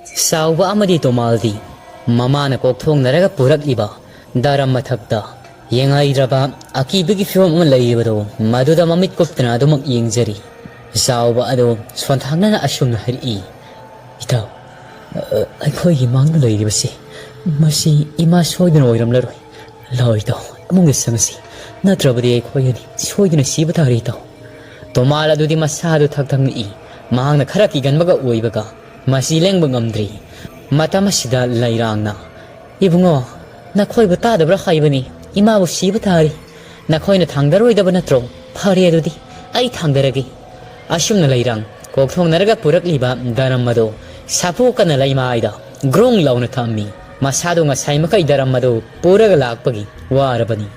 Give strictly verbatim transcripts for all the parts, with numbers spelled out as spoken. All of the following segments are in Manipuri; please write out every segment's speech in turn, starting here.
ꯆꯥꯎꯕ ꯑꯃꯗꯤ ꯇꯣꯃꯥꯜꯗꯤ ꯃꯃꯥꯅ ꯀꯣꯛꯊꯣꯡꯅꯔꯒ ꯄꯨꯔꯛꯂꯤꯕ ꯗꯔꯝ ꯃꯊꯛꯇ ꯌꯦꯡꯍꯩꯗ꯭ꯔꯕ ꯑꯀꯤꯕꯒꯤ ꯐꯤꯕꯝ ꯑꯃ ꯂꯩꯔꯤꯕꯗꯨ ꯃꯗꯨꯗ ꯃꯃꯤꯠ ꯀꯨꯞꯇꯅ ꯑꯗꯨꯃꯛ ꯌꯦꯡꯖꯔꯤ꯫ ꯆꯥꯎꯕ ꯑꯗꯨ ꯁꯣꯟꯊꯥꯡꯅꯅ ꯑꯁꯨꯝꯅ ꯍꯥꯏꯔꯛꯏ, "ꯏꯇꯥꯎ, ꯑ, ꯑꯩꯈꯣꯏꯒꯤ ꯃꯥꯡꯗ ꯂꯩꯔꯤꯕꯁꯤ, ꯃꯁꯤ ꯏꯃꯥ ꯁꯣꯏꯗꯅ ꯑꯣꯏꯔꯝꯂꯔꯣꯏ꯫ ꯂꯥꯛꯑꯣ ꯏꯇꯥꯎ, ꯏꯃꯨꯡꯗ ꯆꯪꯉꯁꯤ꯫ ꯅꯠꯇ꯭ꯔꯕꯗꯤ ꯑꯩꯈꯣꯏ ꯑꯅꯤ ꯁꯣꯏꯗꯅ ꯁꯤꯕ ꯇꯥꯔꯦ ꯏꯇꯥꯎ꯫" ꯇꯣꯃꯥꯜ ꯑꯗꯨꯗꯤ ꯃꯁꯥꯗꯨ ꯊꯛ ꯊꯛ ꯅꯤꯛꯏ꯫ ꯃꯍꯥꯛꯅ ꯈꯔ ꯀꯤꯒꯟꯕꯒ ꯑꯣꯏꯕꯒ ꯃꯁꯤ ꯂꯦꯡꯕ ꯉꯝꯗ꯭ꯔꯤ꯫ ꯃꯇꯝ ꯑꯁꯤꯗ ꯂꯩꯔꯥꯡꯅ, "ꯏꯕꯨꯡꯉꯣ, ꯅꯈꯣꯏꯕꯨ ꯇꯥꯗꯕ꯭ꯔꯥ ꯍꯥꯏꯕꯅꯤ? ꯏꯃꯥꯕꯨ ꯁꯤꯕ ꯇꯥꯔꯤ꯫ ꯅꯈꯣꯏꯅ ꯊꯥꯡꯗꯔꯣꯏꯗꯕ ꯅꯠꯇ꯭ꯔꯣ? ꯐꯔꯦ ꯑꯗꯨꯗꯤ, ꯑꯩ ꯊꯥꯡꯗꯔꯒꯦ꯫" ꯑꯁꯨꯝꯅ ꯂꯩꯔꯥꯡ ꯀꯣꯛꯊꯣꯡꯅꯔꯒ ꯄꯨꯔꯛꯂꯤꯕ ꯗꯔꯝ ꯑꯗꯨ ꯁꯥꯐꯨ ꯀꯟꯅ ꯂꯩꯃꯥꯏꯗ ꯒ꯭ꯔꯨꯡ ꯂꯥꯎꯅ ꯊꯝꯃꯤ꯫ ꯃꯁꯥꯗꯨ ꯉꯁꯥꯏ ꯃꯈꯩ ꯗꯔꯝ ꯑꯗꯨ ꯄꯨꯔꯒ ꯂꯥꯛꯄꯒꯤ ꯋꯥꯔꯕꯅꯤ꯫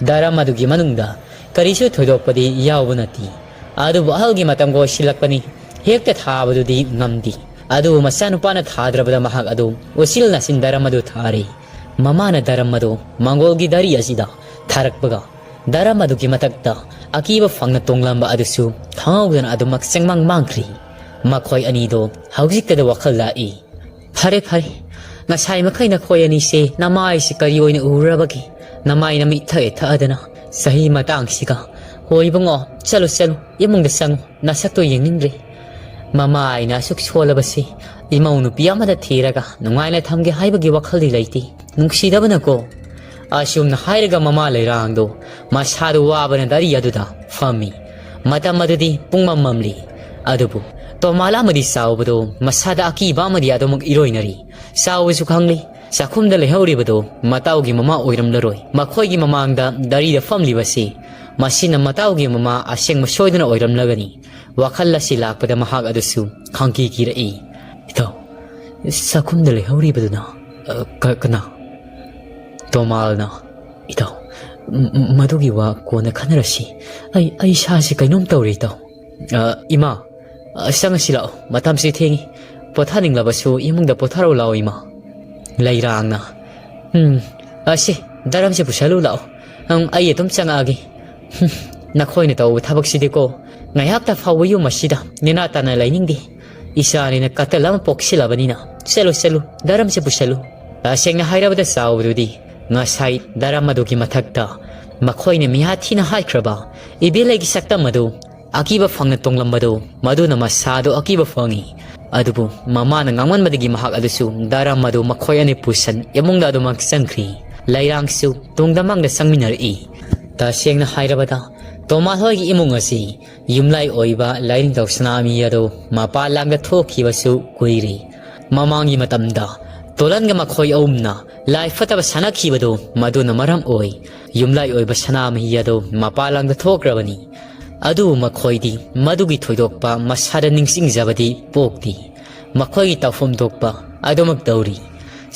ꯗꯔꯝ ꯑꯗꯨꯒꯤ ꯃꯅꯨꯡꯗ ꯀꯔꯤꯁꯨ ꯊꯣꯏꯗꯣꯛꯄꯗꯤ ꯌꯥꯎꯕ ꯅꯠꯇꯦ꯫ ꯑꯗꯨꯕꯨ ꯑꯍꯜꯒꯤ ꯃꯇꯝꯒ ꯑꯣꯏꯁꯤꯜꯂꯛꯄꯅꯤ, ꯍꯦꯛꯇ ꯊꯥꯕꯗꯨꯗꯤ ꯉꯝꯗꯦ꯫ ꯑꯗꯨꯕꯨ ꯃꯆꯥꯅꯨꯄꯥꯅ ꯊꯥꯗ꯭ꯔꯕꯗ ꯃꯍꯥꯛ ꯑꯗꯨ ꯎꯆꯤꯜ ꯅꯥꯆꯤꯟ ꯗꯔꯝ ꯑꯗꯨ ꯊꯥꯔꯦ꯫ ꯃꯃꯥꯅ ꯗꯔꯝ ꯑꯗꯨ ꯃꯪꯒꯣꯜꯒꯤ ꯗꯥꯔꯤ ꯑꯁꯤꯗ ꯊꯥꯔꯛꯄꯒ, ꯗꯔꯝ ꯑꯗꯨꯒꯤ ꯃꯊꯛꯇ ꯑꯀꯤꯕ ꯐꯪꯅ ꯇꯣꯡꯂꯝꯕ ꯑꯗꯨꯁꯨ ꯈꯪꯍꯧꯗꯅ ꯑꯗꯨꯃꯛ ꯆꯦꯡꯃꯥꯡ ꯃꯥꯡꯈ꯭ꯔꯤ꯫ ꯃꯈꯣꯏ ꯑꯅꯤꯗꯣ ꯍꯧꯖꯤꯛꯇꯗ ꯋꯥꯈꯜ ꯂꯥꯛꯏ꯫ "ꯐꯔꯦ, ꯐꯔꯦ꯫ ꯉꯁꯥꯏ ꯃꯈꯩ ꯅꯈꯣꯏ ꯑꯅꯤꯁꯦ ꯅꯃꯥꯏꯁꯤ ꯀꯔꯤ ꯑꯣꯏꯅ ꯎꯔꯨꯔꯕꯒꯦ? ꯅꯃꯥꯏ ꯅꯃꯤꯠ ꯊꯛꯑꯦ ꯊꯛꯑꯗꯅ ꯆꯍꯤ ꯃꯇꯥꯡꯁꯤꯒ꯫ ꯍꯣ ꯏꯕꯨꯡꯉꯣ, ꯆꯠꯂꯨ, ꯆꯠꯂꯨ, ꯏꯃꯨꯡꯗ ꯆꯪꯉꯨ, ꯅꯁꯛꯇꯣ ꯌꯦꯡꯅꯤꯡꯗ꯭ꯔꯦ꯫ ꯃꯃꯥꯏꯅ ꯑꯁꯨꯛ ꯁꯣꯜꯂꯕꯁꯤ ꯏꯃꯧ ꯅꯨꯄꯤ ꯑꯃꯗ ꯊꯤꯔꯒ ꯅꯨꯡꯉꯥꯏꯅ ꯊꯝꯒꯦ ꯍꯥꯏꯕꯒꯤ ꯋꯥꯈꯜꯗꯤ ꯂꯩꯇꯦ꯫ ꯅꯨꯡꯁꯤꯗꯕꯅꯀꯣ꯫" ꯑꯁꯨꯝꯅ ꯍꯥꯏꯔꯒ ꯃꯃꯥ ꯂꯩꯔꯥꯡꯗꯣ ꯃꯁꯥꯗꯨ ꯋꯥꯕꯅ ꯗꯥꯔꯤ ꯑꯗꯨꯗ ꯐꯝꯃꯤ꯫ ꯃꯇꯝ ꯑꯗꯨꯗꯤ ꯄꯨꯡꯃꯝ ꯃꯝꯂꯤ꯫ ꯑꯗꯨꯕꯨ ꯇꯣꯃꯥꯜ ꯑꯃꯗꯤ ꯆꯥꯎꯕꯗꯣ ꯃꯁꯥꯗ ꯑꯀꯤꯕ ꯑꯃꯗꯤ ꯑꯗꯨꯃꯛ ꯏꯔꯣꯏꯅꯔꯤ꯫ ꯆꯥꯎꯕꯁꯨ ꯈꯪꯂꯤ, ꯆꯥꯛꯈꯨꯝꯗ ꯂꯩꯍꯧꯔꯤꯕꯗꯣ ꯃꯇꯥꯎꯒꯤ ꯃꯃꯥ ꯑꯣꯏꯔꯝꯂꯔꯣꯏ꯫ ꯃꯈꯣꯏꯒꯤ ꯃꯃꯥꯡꯗ ꯗꯥꯔꯤꯗ ꯐꯝꯂꯤꯕꯁꯤ ꯃꯁꯤꯅ ꯃꯇꯥꯎꯒꯤ ꯃꯃꯥ ꯑꯁꯦꯡꯕ ꯁꯣꯏꯗꯅ ꯑꯣꯏꯔꯝꯂꯒꯅꯤ꯫ ꯋꯥꯈꯜ ꯑꯁꯤ ꯂꯥꯛꯄꯗ ꯃꯍꯥꯛ ꯑꯗꯨꯁꯨ ꯈꯪꯀꯤ ꯀꯤꯔꯛꯏ꯫ "ꯏꯇꯥꯎ, ꯆꯥꯛꯈꯨꯝꯗ ꯂꯩꯍꯧꯔꯤꯕꯗꯨꯅ, ꯑ, ꯀ-, ꯀꯅꯥ?" ꯇꯣꯃꯥꯜꯅ, "ꯏꯇꯥꯎ, ꯃ-, ꯃ-, ꯃꯗꯨꯒꯤ ꯋꯥ ꯀꯣꯟꯅ ꯈꯟꯅꯔꯁꯤ꯫ ꯑꯩ, ꯑꯩ ꯏꯁꯥꯁꯤ ꯀꯩꯅꯣꯝ ꯇꯧꯔꯦ, ꯏꯇꯥꯎ꯫" "ꯑ, ꯏꯃꯥ, ꯑ, ꯆꯪꯉꯁꯤ ꯂꯥꯛꯑꯣ, ꯃꯇꯝꯁꯤ ꯊꯦꯡꯉꯤ꯫ ꯄꯣꯊꯥꯅꯤꯡꯂꯕꯁꯨ ꯏꯃꯨꯡꯗ ꯄꯣꯊꯥꯔꯛꯎ ꯂꯥꯛꯑꯣ, ꯏꯃꯥ꯫" ꯂꯩꯔꯥꯡꯅ, "ꯎꯝ, ꯑꯁꯤ, ꯗꯔꯝꯁꯤ ꯄꯨꯁꯜꯂꯨ ꯂꯥꯛꯑꯣ꯫ ꯎꯝ, ꯑꯩ ꯑꯗꯨꯝ ꯆꯪꯉꯛꯑꯒꯦ꯫ ꯍꯨꯝ, ꯅꯈꯣꯏꯅ ꯇꯧꯕ ꯊꯕꯛꯁꯤꯗꯤꯀꯣ, ꯉꯥꯏꯍꯥꯛꯇ ꯐꯥꯎꯕ ꯌꯨꯝ ꯑꯁꯤꯗ ꯅꯦꯅꯥ ꯇꯥꯅ ꯂꯩꯅꯤꯡꯗꯦ꯫ ꯏꯆꯥꯅꯤꯅ ꯀꯇꯜ ꯑꯃ ꯄꯣꯛꯁꯤꯜꯂꯕꯅꯤꯅ, "ꯆꯠꯂꯨ, ꯆꯠꯂꯨ, ꯗꯔꯝꯁꯦ ꯄꯨꯁꯜꯂꯨ"꯫ ꯇꯁꯦꯡꯅ ꯍꯥꯏꯔꯕꯗ ꯆꯥꯎꯕꯗꯨꯗꯤ ꯉꯁꯥꯏ ꯗꯔꯝ ꯑꯗꯨꯒꯤ ꯃꯊꯛꯇ ꯃꯈꯣꯏꯅ ꯃꯤꯍꯥꯠ ꯊꯤꯅ ꯍꯥꯠꯈ꯭ꯔꯕ ꯏꯕꯦꯂꯩꯒꯤ ꯁꯛꯇꯝ ꯑꯗꯨ ꯑꯀꯤꯕ ꯐꯪꯅ ꯇꯣꯡꯂꯝꯕꯗꯨ, ꯃꯗꯨꯅ ꯃꯁꯥꯗꯨ ꯑꯀꯤꯕ ꯐꯪꯉꯤ꯫ ꯑꯗꯨꯕꯨ ꯃꯃꯥꯅ ꯉꯥꯡꯃꯟꯕꯗꯒꯤ ꯃꯍꯥꯛ ꯑꯗꯨꯁꯨ ꯗꯔꯝ ꯑꯗꯨ ꯃꯈꯣꯏ ꯑꯅꯤ ꯄꯨꯁꯟ ꯏꯃꯨꯡꯗ ꯑꯗꯨꯃꯛ ꯆꯪꯈ꯭ꯔꯤ꯫ ꯂꯩꯔꯥꯡꯁꯨ ꯇꯨꯡꯗ ꯃꯥꯡꯗ ꯆꯪꯃꯤꯟꯅꯔꯛꯏ꯫ ꯇꯁꯦꯡꯅ ꯍꯥꯏꯔꯕꯗ, ꯇꯣꯃꯥꯜ ꯍꯣꯏꯒꯤ ꯏꯃꯨꯡ ꯑꯁꯤ ꯌꯨꯝꯂꯥꯏ ꯑꯣꯏꯕ ꯂꯥꯏꯅꯤꯡꯊꯧ ꯁꯅꯥꯃꯍꯤ ꯑꯗꯨ ꯃꯄꯥꯟ ꯂꯝꯗ ꯊꯣꯛꯈꯤꯕꯁꯨ ꯀꯨꯏꯔꯦ꯫ ꯃꯃꯥꯡꯒꯤ ꯃꯇꯝꯗ ꯇꯣꯂꯟꯒ ꯃꯈꯣꯏ ꯑꯍꯨꯝꯅ ꯂꯥꯏ ꯐꯠꯇꯕ ꯁꯥꯟꯅꯈꯤꯕꯗꯨ ꯃꯗꯨꯅ ꯃꯔꯝ ꯑꯣꯏ ꯌꯨꯝꯂꯥꯏ ꯑꯣꯏꯕ ꯁꯅꯥꯃꯍꯤ ꯑꯗꯨ ꯃꯄꯥꯟ ꯂꯝꯗ ꯊꯣꯛꯈ꯭ꯔꯕꯅꯤ꯫ ꯑꯗꯨꯕꯨ ꯃꯈꯣꯏꯗꯤ ꯃꯗꯨꯒꯤ ꯊꯣꯏꯗꯣꯛꯄ ꯃꯁꯥꯗ ꯅꯤꯡꯁꯤꯡꯖꯕꯗꯤ ꯄꯣꯛꯇꯦ꯫ ꯃꯈꯣꯏꯒꯤ ꯇꯧꯐꯝ ꯊꯣꯛꯄ ꯑꯗꯨꯃꯛ ꯇꯧꯔꯤ꯫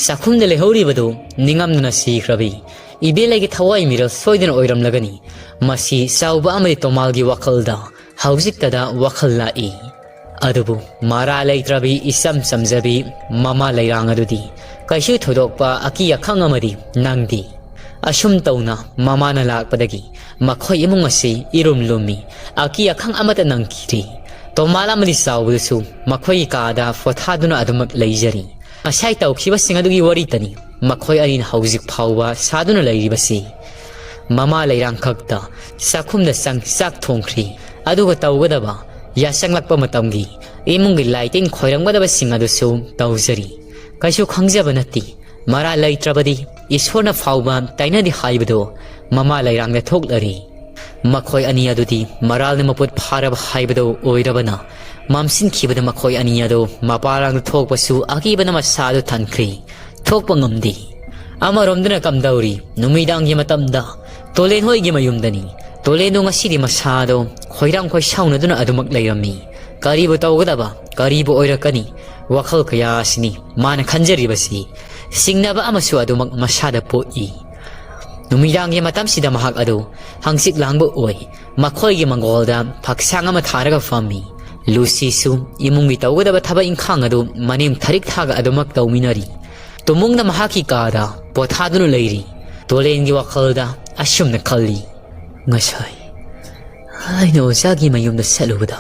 ꯆꯥꯛꯈꯨꯝꯗ ꯂꯩꯍꯧꯔꯤꯕꯗꯨ ꯅꯤꯡꯉꯝꯗꯅ ꯁꯤꯈ꯭ꯔꯕꯤ ꯏꯕꯦꯂꯩꯒꯤ ꯊꯋꯥꯏ ꯃꯤꯔꯣꯜ ꯁꯣꯏꯗꯅ ꯑꯣꯏꯔꯝꯂꯒꯅꯤ꯫ ꯃꯁꯤ ꯆꯥꯎꯕ ꯑꯃꯗꯤ ꯇꯣꯃꯥꯜꯒꯤ ꯋꯥꯈꯜꯗ ꯍꯧꯖꯤꯛꯇꯗ ꯋꯥꯈꯜ ꯂꯥꯛꯏ꯫ ꯑꯗꯨꯕꯨ ꯃꯔꯥ ꯂꯩꯇ꯭ꯔꯕꯤ ꯏꯆꯝ ꯆꯝꯖꯕꯤ ꯃꯃꯥ ꯂꯩꯔꯥꯡ ꯑꯗꯨꯗꯤ ꯀꯩꯁꯨ ꯊꯣꯏꯗꯣꯛꯄ ꯑꯀꯤ ꯑꯈꯪ ꯑꯃꯗꯤ ꯅꯪꯗꯦ꯫ ꯑꯁꯨꯝ ꯇꯧꯅ ꯃꯃꯥꯅ ꯂꯥꯛꯄꯗꯒꯤ ꯃꯈꯣꯏ ꯏꯃꯨꯡ ꯑꯁꯤ ꯏꯔꯨꯝ ꯂꯨꯝꯃꯤ꯫ ꯑꯀꯤ ꯑꯈꯪ ꯑꯃꯠꯇ ꯅꯪꯈꯤꯗ꯭ꯔꯤ꯫ ꯇꯣꯃꯥꯜ ꯑꯃꯗꯤ ꯆꯥꯎꯕꯗꯨꯁꯨ ꯃꯈꯣꯏꯒꯤ ꯀꯥꯗ ꯄꯣꯊꯥꯗꯨꯅ ꯑꯗꯨꯃꯛ ꯂꯩꯖꯔꯤ꯫ ꯉꯁꯥꯏ ꯇꯧꯈꯤꯕꯁꯤꯡ ꯑꯗꯨꯒꯤ ꯋꯥꯔꯤꯇꯅꯤ ꯃꯈꯣꯏ ꯑꯅꯤꯅ ꯍꯧꯖꯤꯛ ꯐꯥꯎꯕ ꯁꯥꯗꯨꯅ ꯂꯩꯔꯤꯕꯁꯤ꯫ ꯃꯃꯥ ꯂꯩꯔꯥꯡ ꯈꯛꯇ ꯆꯥꯛꯈꯨꯝꯗ ꯆꯪ ꯆꯥꯛ ꯊꯣꯡꯈ꯭ꯔꯤ꯫ ꯑꯗꯨꯒ ꯇꯧꯒꯗꯕ ꯌꯥꯆꯪꯂꯛꯄ ꯃꯇꯝꯒꯤ ꯏꯃꯨꯡꯒꯤ ꯂꯥꯏꯇꯤꯟ ꯈꯣꯏꯔꯝꯒꯗꯕꯁꯤꯡ ꯑꯗꯨꯁꯨ ꯇꯧꯖꯔꯤ꯫ ꯀꯩꯁꯨ ꯈꯪꯖꯕ ꯅꯠꯇꯦ꯫ ꯃꯔꯥ ꯂꯩꯇ꯭ꯔꯕꯗꯤ ꯏꯁꯣꯔꯅ ꯐꯥꯎꯕ ꯇꯥꯏꯅꯗꯦ ꯍꯥꯏꯕꯗꯨ ꯃꯃꯥ ꯂꯩꯔꯥꯡꯗ ꯊꯣꯛꯂꯔꯤ꯫ ꯃꯈꯣꯏ ꯑꯅꯤ ꯑꯗꯨꯗꯤ ꯃꯔꯥꯜꯅ ꯃꯄꯨꯠ ꯐꯥꯔꯕ ꯍꯥꯏꯕꯗꯨ ꯑꯣꯏꯔꯕꯅ, ꯃꯝꯁꯤꯟꯈꯤꯕꯗ ꯃꯈꯣꯏ ꯑꯅꯤ ꯑꯗꯨ ꯃꯄꯥꯟꯂꯥꯡꯗ ꯊꯣꯛꯄꯁꯨ ꯑꯀꯤꯕꯅ ꯃꯁꯥꯗꯨ ꯊꯟꯈ꯭ꯔꯤ꯫ ꯊꯣꯛꯄ ꯉꯝꯗꯦ꯫ ꯑꯃꯔꯣꯝꯗꯅ ꯀꯝꯗꯧꯔꯤ? ꯅꯨꯃꯤꯗꯥꯡꯒꯤ ꯃꯇꯝꯗ ꯇꯣꯂꯦꯟ ꯍꯣꯏꯒꯤ ꯃꯌꯨꯝꯗꯅꯤ꯫ ꯇꯣꯂꯦꯟꯗꯣ ꯉꯁꯤꯗꯤ ꯃꯁꯥꯗꯣ ꯈꯣꯏꯔꯥꯡ ꯈꯣꯏꯁꯥꯎꯅꯗꯨꯅ ꯑꯗꯨꯃꯛ ꯂꯩꯔꯝꯃꯤ꯫ ꯀꯔꯤꯕꯨ ꯇꯧꯒꯗꯕ, ꯀꯔꯤꯕꯨ ꯑꯣꯏꯔꯛꯀꯅꯤ? ꯋꯥꯈꯜ ꯀꯌꯥ ꯑꯁꯤꯅꯤ ꯃꯥꯅ ꯈꯟꯖꯔꯤꯕꯁꯤ꯫ ꯆꯤꯡꯅꯕ ꯑꯃꯁꯨ ꯑꯗꯨꯃꯛ ꯃꯁꯥꯗ ꯄꯣꯛꯏ꯫ ꯅꯨꯃꯤꯗꯥꯡꯒꯤ ꯃꯇꯝꯁꯤꯗ ꯃꯍꯥꯛ ꯑꯗꯨ ꯍꯪꯆꯤꯠ ꯂꯥꯡꯕ ꯑꯣꯏ꯫ ꯃꯈꯣꯏꯒꯤ ꯃꯪꯒꯣꯜꯗ ꯐꯛꯁꯥꯡ ꯑꯃ ꯊꯥꯔꯒ ꯐꯝꯃꯤ꯫ ꯂꯨꯁꯤꯁꯨ ꯏꯃꯨꯡꯒꯤ ꯇꯧꯒꯗꯕ ꯊꯕꯛ ꯏꯪꯈꯥꯡ ꯑꯗꯨ ꯃꯅꯦꯝ ꯊꯔꯤꯛ ꯊꯥꯒ ꯑꯗꯨꯃꯛ ꯇꯧꯃꯤꯟꯅꯔꯤ꯫ ꯇꯨꯃꯨꯡꯅ ꯃꯍꯥꯛꯀꯤ ꯀꯥꯗ ꯄꯣꯊꯥꯗꯨꯅ ꯂꯩꯔꯤ꯫ ꯇꯣꯂꯦꯟꯒꯤ ꯋꯥꯈꯜꯗ ꯑꯁꯨꯝꯅ ꯈꯜꯂꯤ, "ꯉꯁꯥꯏ ꯑꯩꯅ ꯑꯣꯖꯥꯒꯤ ꯃꯌꯨꯝꯗ ꯆꯠꯂꯨꯕꯗ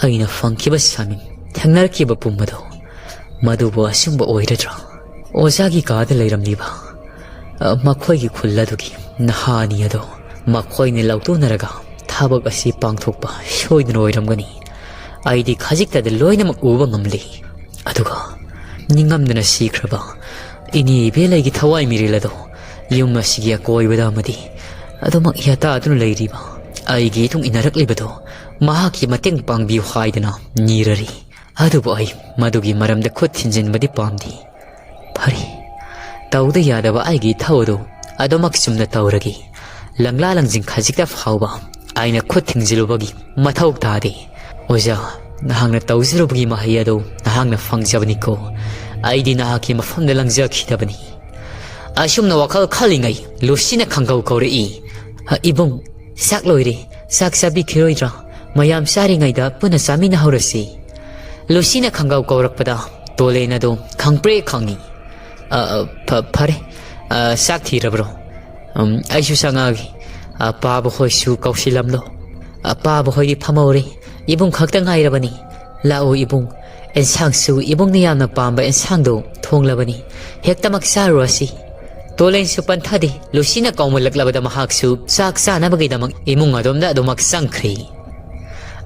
ꯑꯩꯅ ꯐꯪꯈꯤꯕ ꯁꯥꯃꯤꯟ, ꯊꯦꯡꯅꯔꯛꯈꯤꯕ ꯄꯨꯝꯕꯗꯣ ꯃꯗꯨꯕꯨ ꯑꯆꯨꯝꯕ ꯑꯣꯏꯔꯗ꯭ꯔꯥ? ꯑꯣꯖꯥꯒꯤ ꯀꯥꯗ ꯂꯩꯔꯝꯂꯤꯕ, ꯑ, ꯃꯈꯣꯏꯒꯤ ꯈꯨꯜ ꯑꯗꯨꯒꯤ ꯅꯍꯥ ꯑꯅꯤ ꯑꯗꯣ ꯃꯈꯣꯏꯅ ꯂꯧꯇꯨꯅꯔꯒ ꯊꯕꯛ ꯑꯁꯤ ꯄꯥꯡꯊꯣꯛꯄ ꯁꯣꯏꯗꯅ ꯑꯣꯏꯔꯝꯒꯅꯤ꯫ ꯑꯩꯗꯤ ꯈꯖꯤꯛꯇꯗ ꯂꯣꯏꯅꯃꯛ ꯎꯕ ꯉꯝꯂꯤ꯫ ꯑꯗꯨꯒ ꯅꯤꯡꯉꯝꯗꯅ ꯁꯤꯈ꯭ꯔꯕ ꯏꯅꯦ ꯏꯕꯦꯜꯂꯩꯒꯤ ꯊꯋꯥꯏ ꯃꯤꯔꯦꯜ ꯑꯗꯣ ꯌꯨꯝ ꯑꯁꯤꯒꯤ ꯑꯀꯣꯏꯕꯗ ꯑꯃꯗꯤ ꯑꯗꯨꯃꯛ ꯌꯥꯇꯥꯗꯨꯅ ꯂꯩꯔꯤꯕ ꯑꯩꯒꯤ ꯏꯇꯨꯡ ꯏꯟꯅꯔꯛꯂꯤꯕꯗꯣ ꯃꯍꯥꯛꯀꯤ ꯃꯇꯦꯡ ꯄꯥꯡꯕꯤꯌꯨ ꯍꯥꯏꯗꯅ ꯅꯤꯔꯔꯤ꯫ ꯑꯗꯨꯕꯨ ꯑꯩ ꯃꯗꯨꯒꯤ ꯃꯔꯝꯗ ꯈꯨꯠ ꯊꯤꯟꯖꯤꯟꯕꯗꯤ ꯄꯥꯝꯗꯦ꯫ ꯐꯔꯦ, ꯇꯧꯗ ꯌꯥꯗꯕ ꯑꯩꯒꯤ ꯏꯊꯧ ꯑꯗꯨ ꯑꯗꯨꯃꯛ ꯆꯨꯝꯅ ꯇꯧꯔꯒꯦ꯫ ꯂꯪꯂꯥ ꯂꯪꯖꯤꯡ ꯈꯖꯤꯛꯇ ꯐꯥꯎꯕ ꯑꯩꯅ ꯈꯨꯠ ꯊꯤꯡꯖꯤꯜꯂꯨꯕꯒꯤ ꯃꯊꯧ ꯇꯥꯗꯦ꯫ ꯑꯣꯖꯥ, ꯅꯍꯥꯛꯅ ꯇꯧꯖꯔꯨꯕꯒꯤ ꯃꯍꯩ ꯑꯗꯨ ꯅꯍꯥꯛꯅ ꯐꯪꯖꯕꯅꯤꯀꯣ꯫ ꯑꯩꯗꯤ ꯅꯍꯥꯛꯀꯤ ꯃꯐꯝꯗ ꯂꯪꯖꯈꯤꯗꯕꯅꯤ꯫ ꯑꯁꯨꯝꯅ ꯋꯥꯈꯜ ꯈꯜꯂꯤꯉꯩ ꯂꯨꯁꯤꯅ ꯈꯪꯒꯧ ꯀꯧꯔꯛꯏ꯫ "ꯏꯕꯨꯡ, ꯆꯥꯛ ꯂꯣꯏꯔꯦ, ꯆꯥꯛ ꯆꯥꯕꯤꯈꯤꯔꯣꯏꯗ꯭ꯔꯥ? ꯃꯌꯥꯝ ꯆꯥꯔꯤꯉꯩꯗ ꯄꯨꯟꯅ ꯆꯥꯃꯤꯟꯅꯍꯧꯔꯁꯤ꯫" ꯂꯨꯁꯤꯅ ꯈꯪꯒꯧ ꯀꯧꯔꯛꯄꯗ ꯇꯣꯂꯦꯟ ꯑꯗꯨ ꯈꯪꯄ꯭ꯔꯦꯛ ꯈꯪꯉꯤ꯫ "ꯑ, ꯑ, ꯐ-, ꯐꯔꯦ꯫ ꯑ, ꯆꯥꯛ ꯊꯤꯔꯕ꯭ꯔꯣ? ꯎꯝ, ꯑꯩꯁꯨ ꯆꯪꯉꯛꯑꯒꯦ꯫ ꯑ, ꯄꯥꯕ ꯍꯣꯏꯁꯨ ꯀꯧꯁꯤꯜꯂꯝꯂꯣ꯫ ꯑ, ꯄꯥꯕ ꯍꯣꯏꯗꯤ ꯐꯝꯍꯧꯔꯦ꯫ ꯏꯕꯨꯡ ꯈꯛꯇ ꯉꯥꯏꯔꯕꯅꯤ꯫ ꯂꯥꯛꯑꯣ ꯏꯕꯨꯡ, ꯑꯦꯟꯁꯥꯡꯁꯨ ꯏꯕꯨꯡꯅ ꯌꯥꯝꯅ ꯄꯥꯝꯕ ꯑꯦꯟꯁꯥꯡꯗꯣ ꯊꯣꯡꯂꯕꯅꯤ꯫ ꯍꯦꯛꯇꯃꯛ ꯆꯥꯔꯨꯔꯁꯤ꯫" ꯇꯣꯂꯦꯟꯁꯨ ꯄꯟꯊꯗꯦ꯫ ꯂꯨꯁꯤꯅ ꯀꯧꯃꯜꯂꯛꯂꯕꯗ ꯃꯍꯥꯛꯁꯨ ꯆꯥꯛ ꯆꯥꯅꯕꯒꯤꯗꯃꯛ ꯏꯃꯨꯡ ꯑꯗꯣꯝꯗ ꯑꯗꯨꯃꯛ ꯆꯪꯈ꯭ꯔꯤ꯫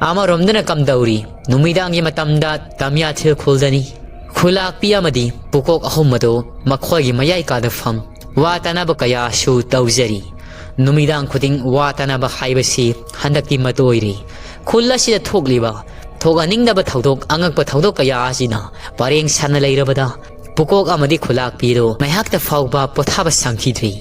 ꯑꯃꯔꯣꯝꯗꯅ ꯀꯝꯗꯧꯔꯤ? ꯅꯨꯃꯤꯗꯥꯡꯒꯤ ꯃꯇꯝꯗ ꯇꯝꯌꯥꯊꯤꯜ ꯈꯨꯜꯗꯅꯤ꯫ ꯈꯨꯂꯥꯛꯄꯤ ꯑꯃꯗꯤ ꯄꯨꯀꯣꯛ ꯑꯍꯨꯝ ꯑꯗꯨ ꯃꯈꯣꯏꯒꯤ ꯃꯌꯥꯏ ꯀꯥꯗ ꯐꯝ ꯋꯥ ꯇꯥꯅꯕ ꯀꯌꯥꯁꯨ ꯇꯧꯖꯔꯤ꯫ ꯅꯨꯃꯤꯗꯥꯡ ꯈꯨꯗꯤꯡ ꯋꯥ ꯇꯥꯅꯕ ꯍꯥꯏꯕꯁꯤ ꯍꯟꯗꯛꯇꯤ ꯃꯇꯨ ꯑꯣꯏꯔꯤ꯫ ꯈꯨꯜ ꯑꯁꯤꯗ ꯊꯣꯛꯂꯤꯕ ꯊꯣꯛꯍꯟꯅꯤꯡꯗꯕ ꯊꯧꯗꯣꯛ, ꯑꯉꯛꯄ ꯊꯧꯗꯣꯛ ꯀꯌꯥ ꯑꯁꯤꯅ ꯄꯔꯦꯡ ꯁꯥꯟꯅ ꯂꯩꯔꯕꯗ ꯄꯨꯀꯣꯛ ꯑꯃꯗꯤ ꯈꯨꯂꯥꯛꯄꯤꯗꯨ ꯉꯥꯏꯍꯥꯛꯇ ꯐꯥꯎꯕ ꯄꯣꯊꯥꯕ ꯁꯪꯈꯤꯗ꯭ꯔꯤ꯫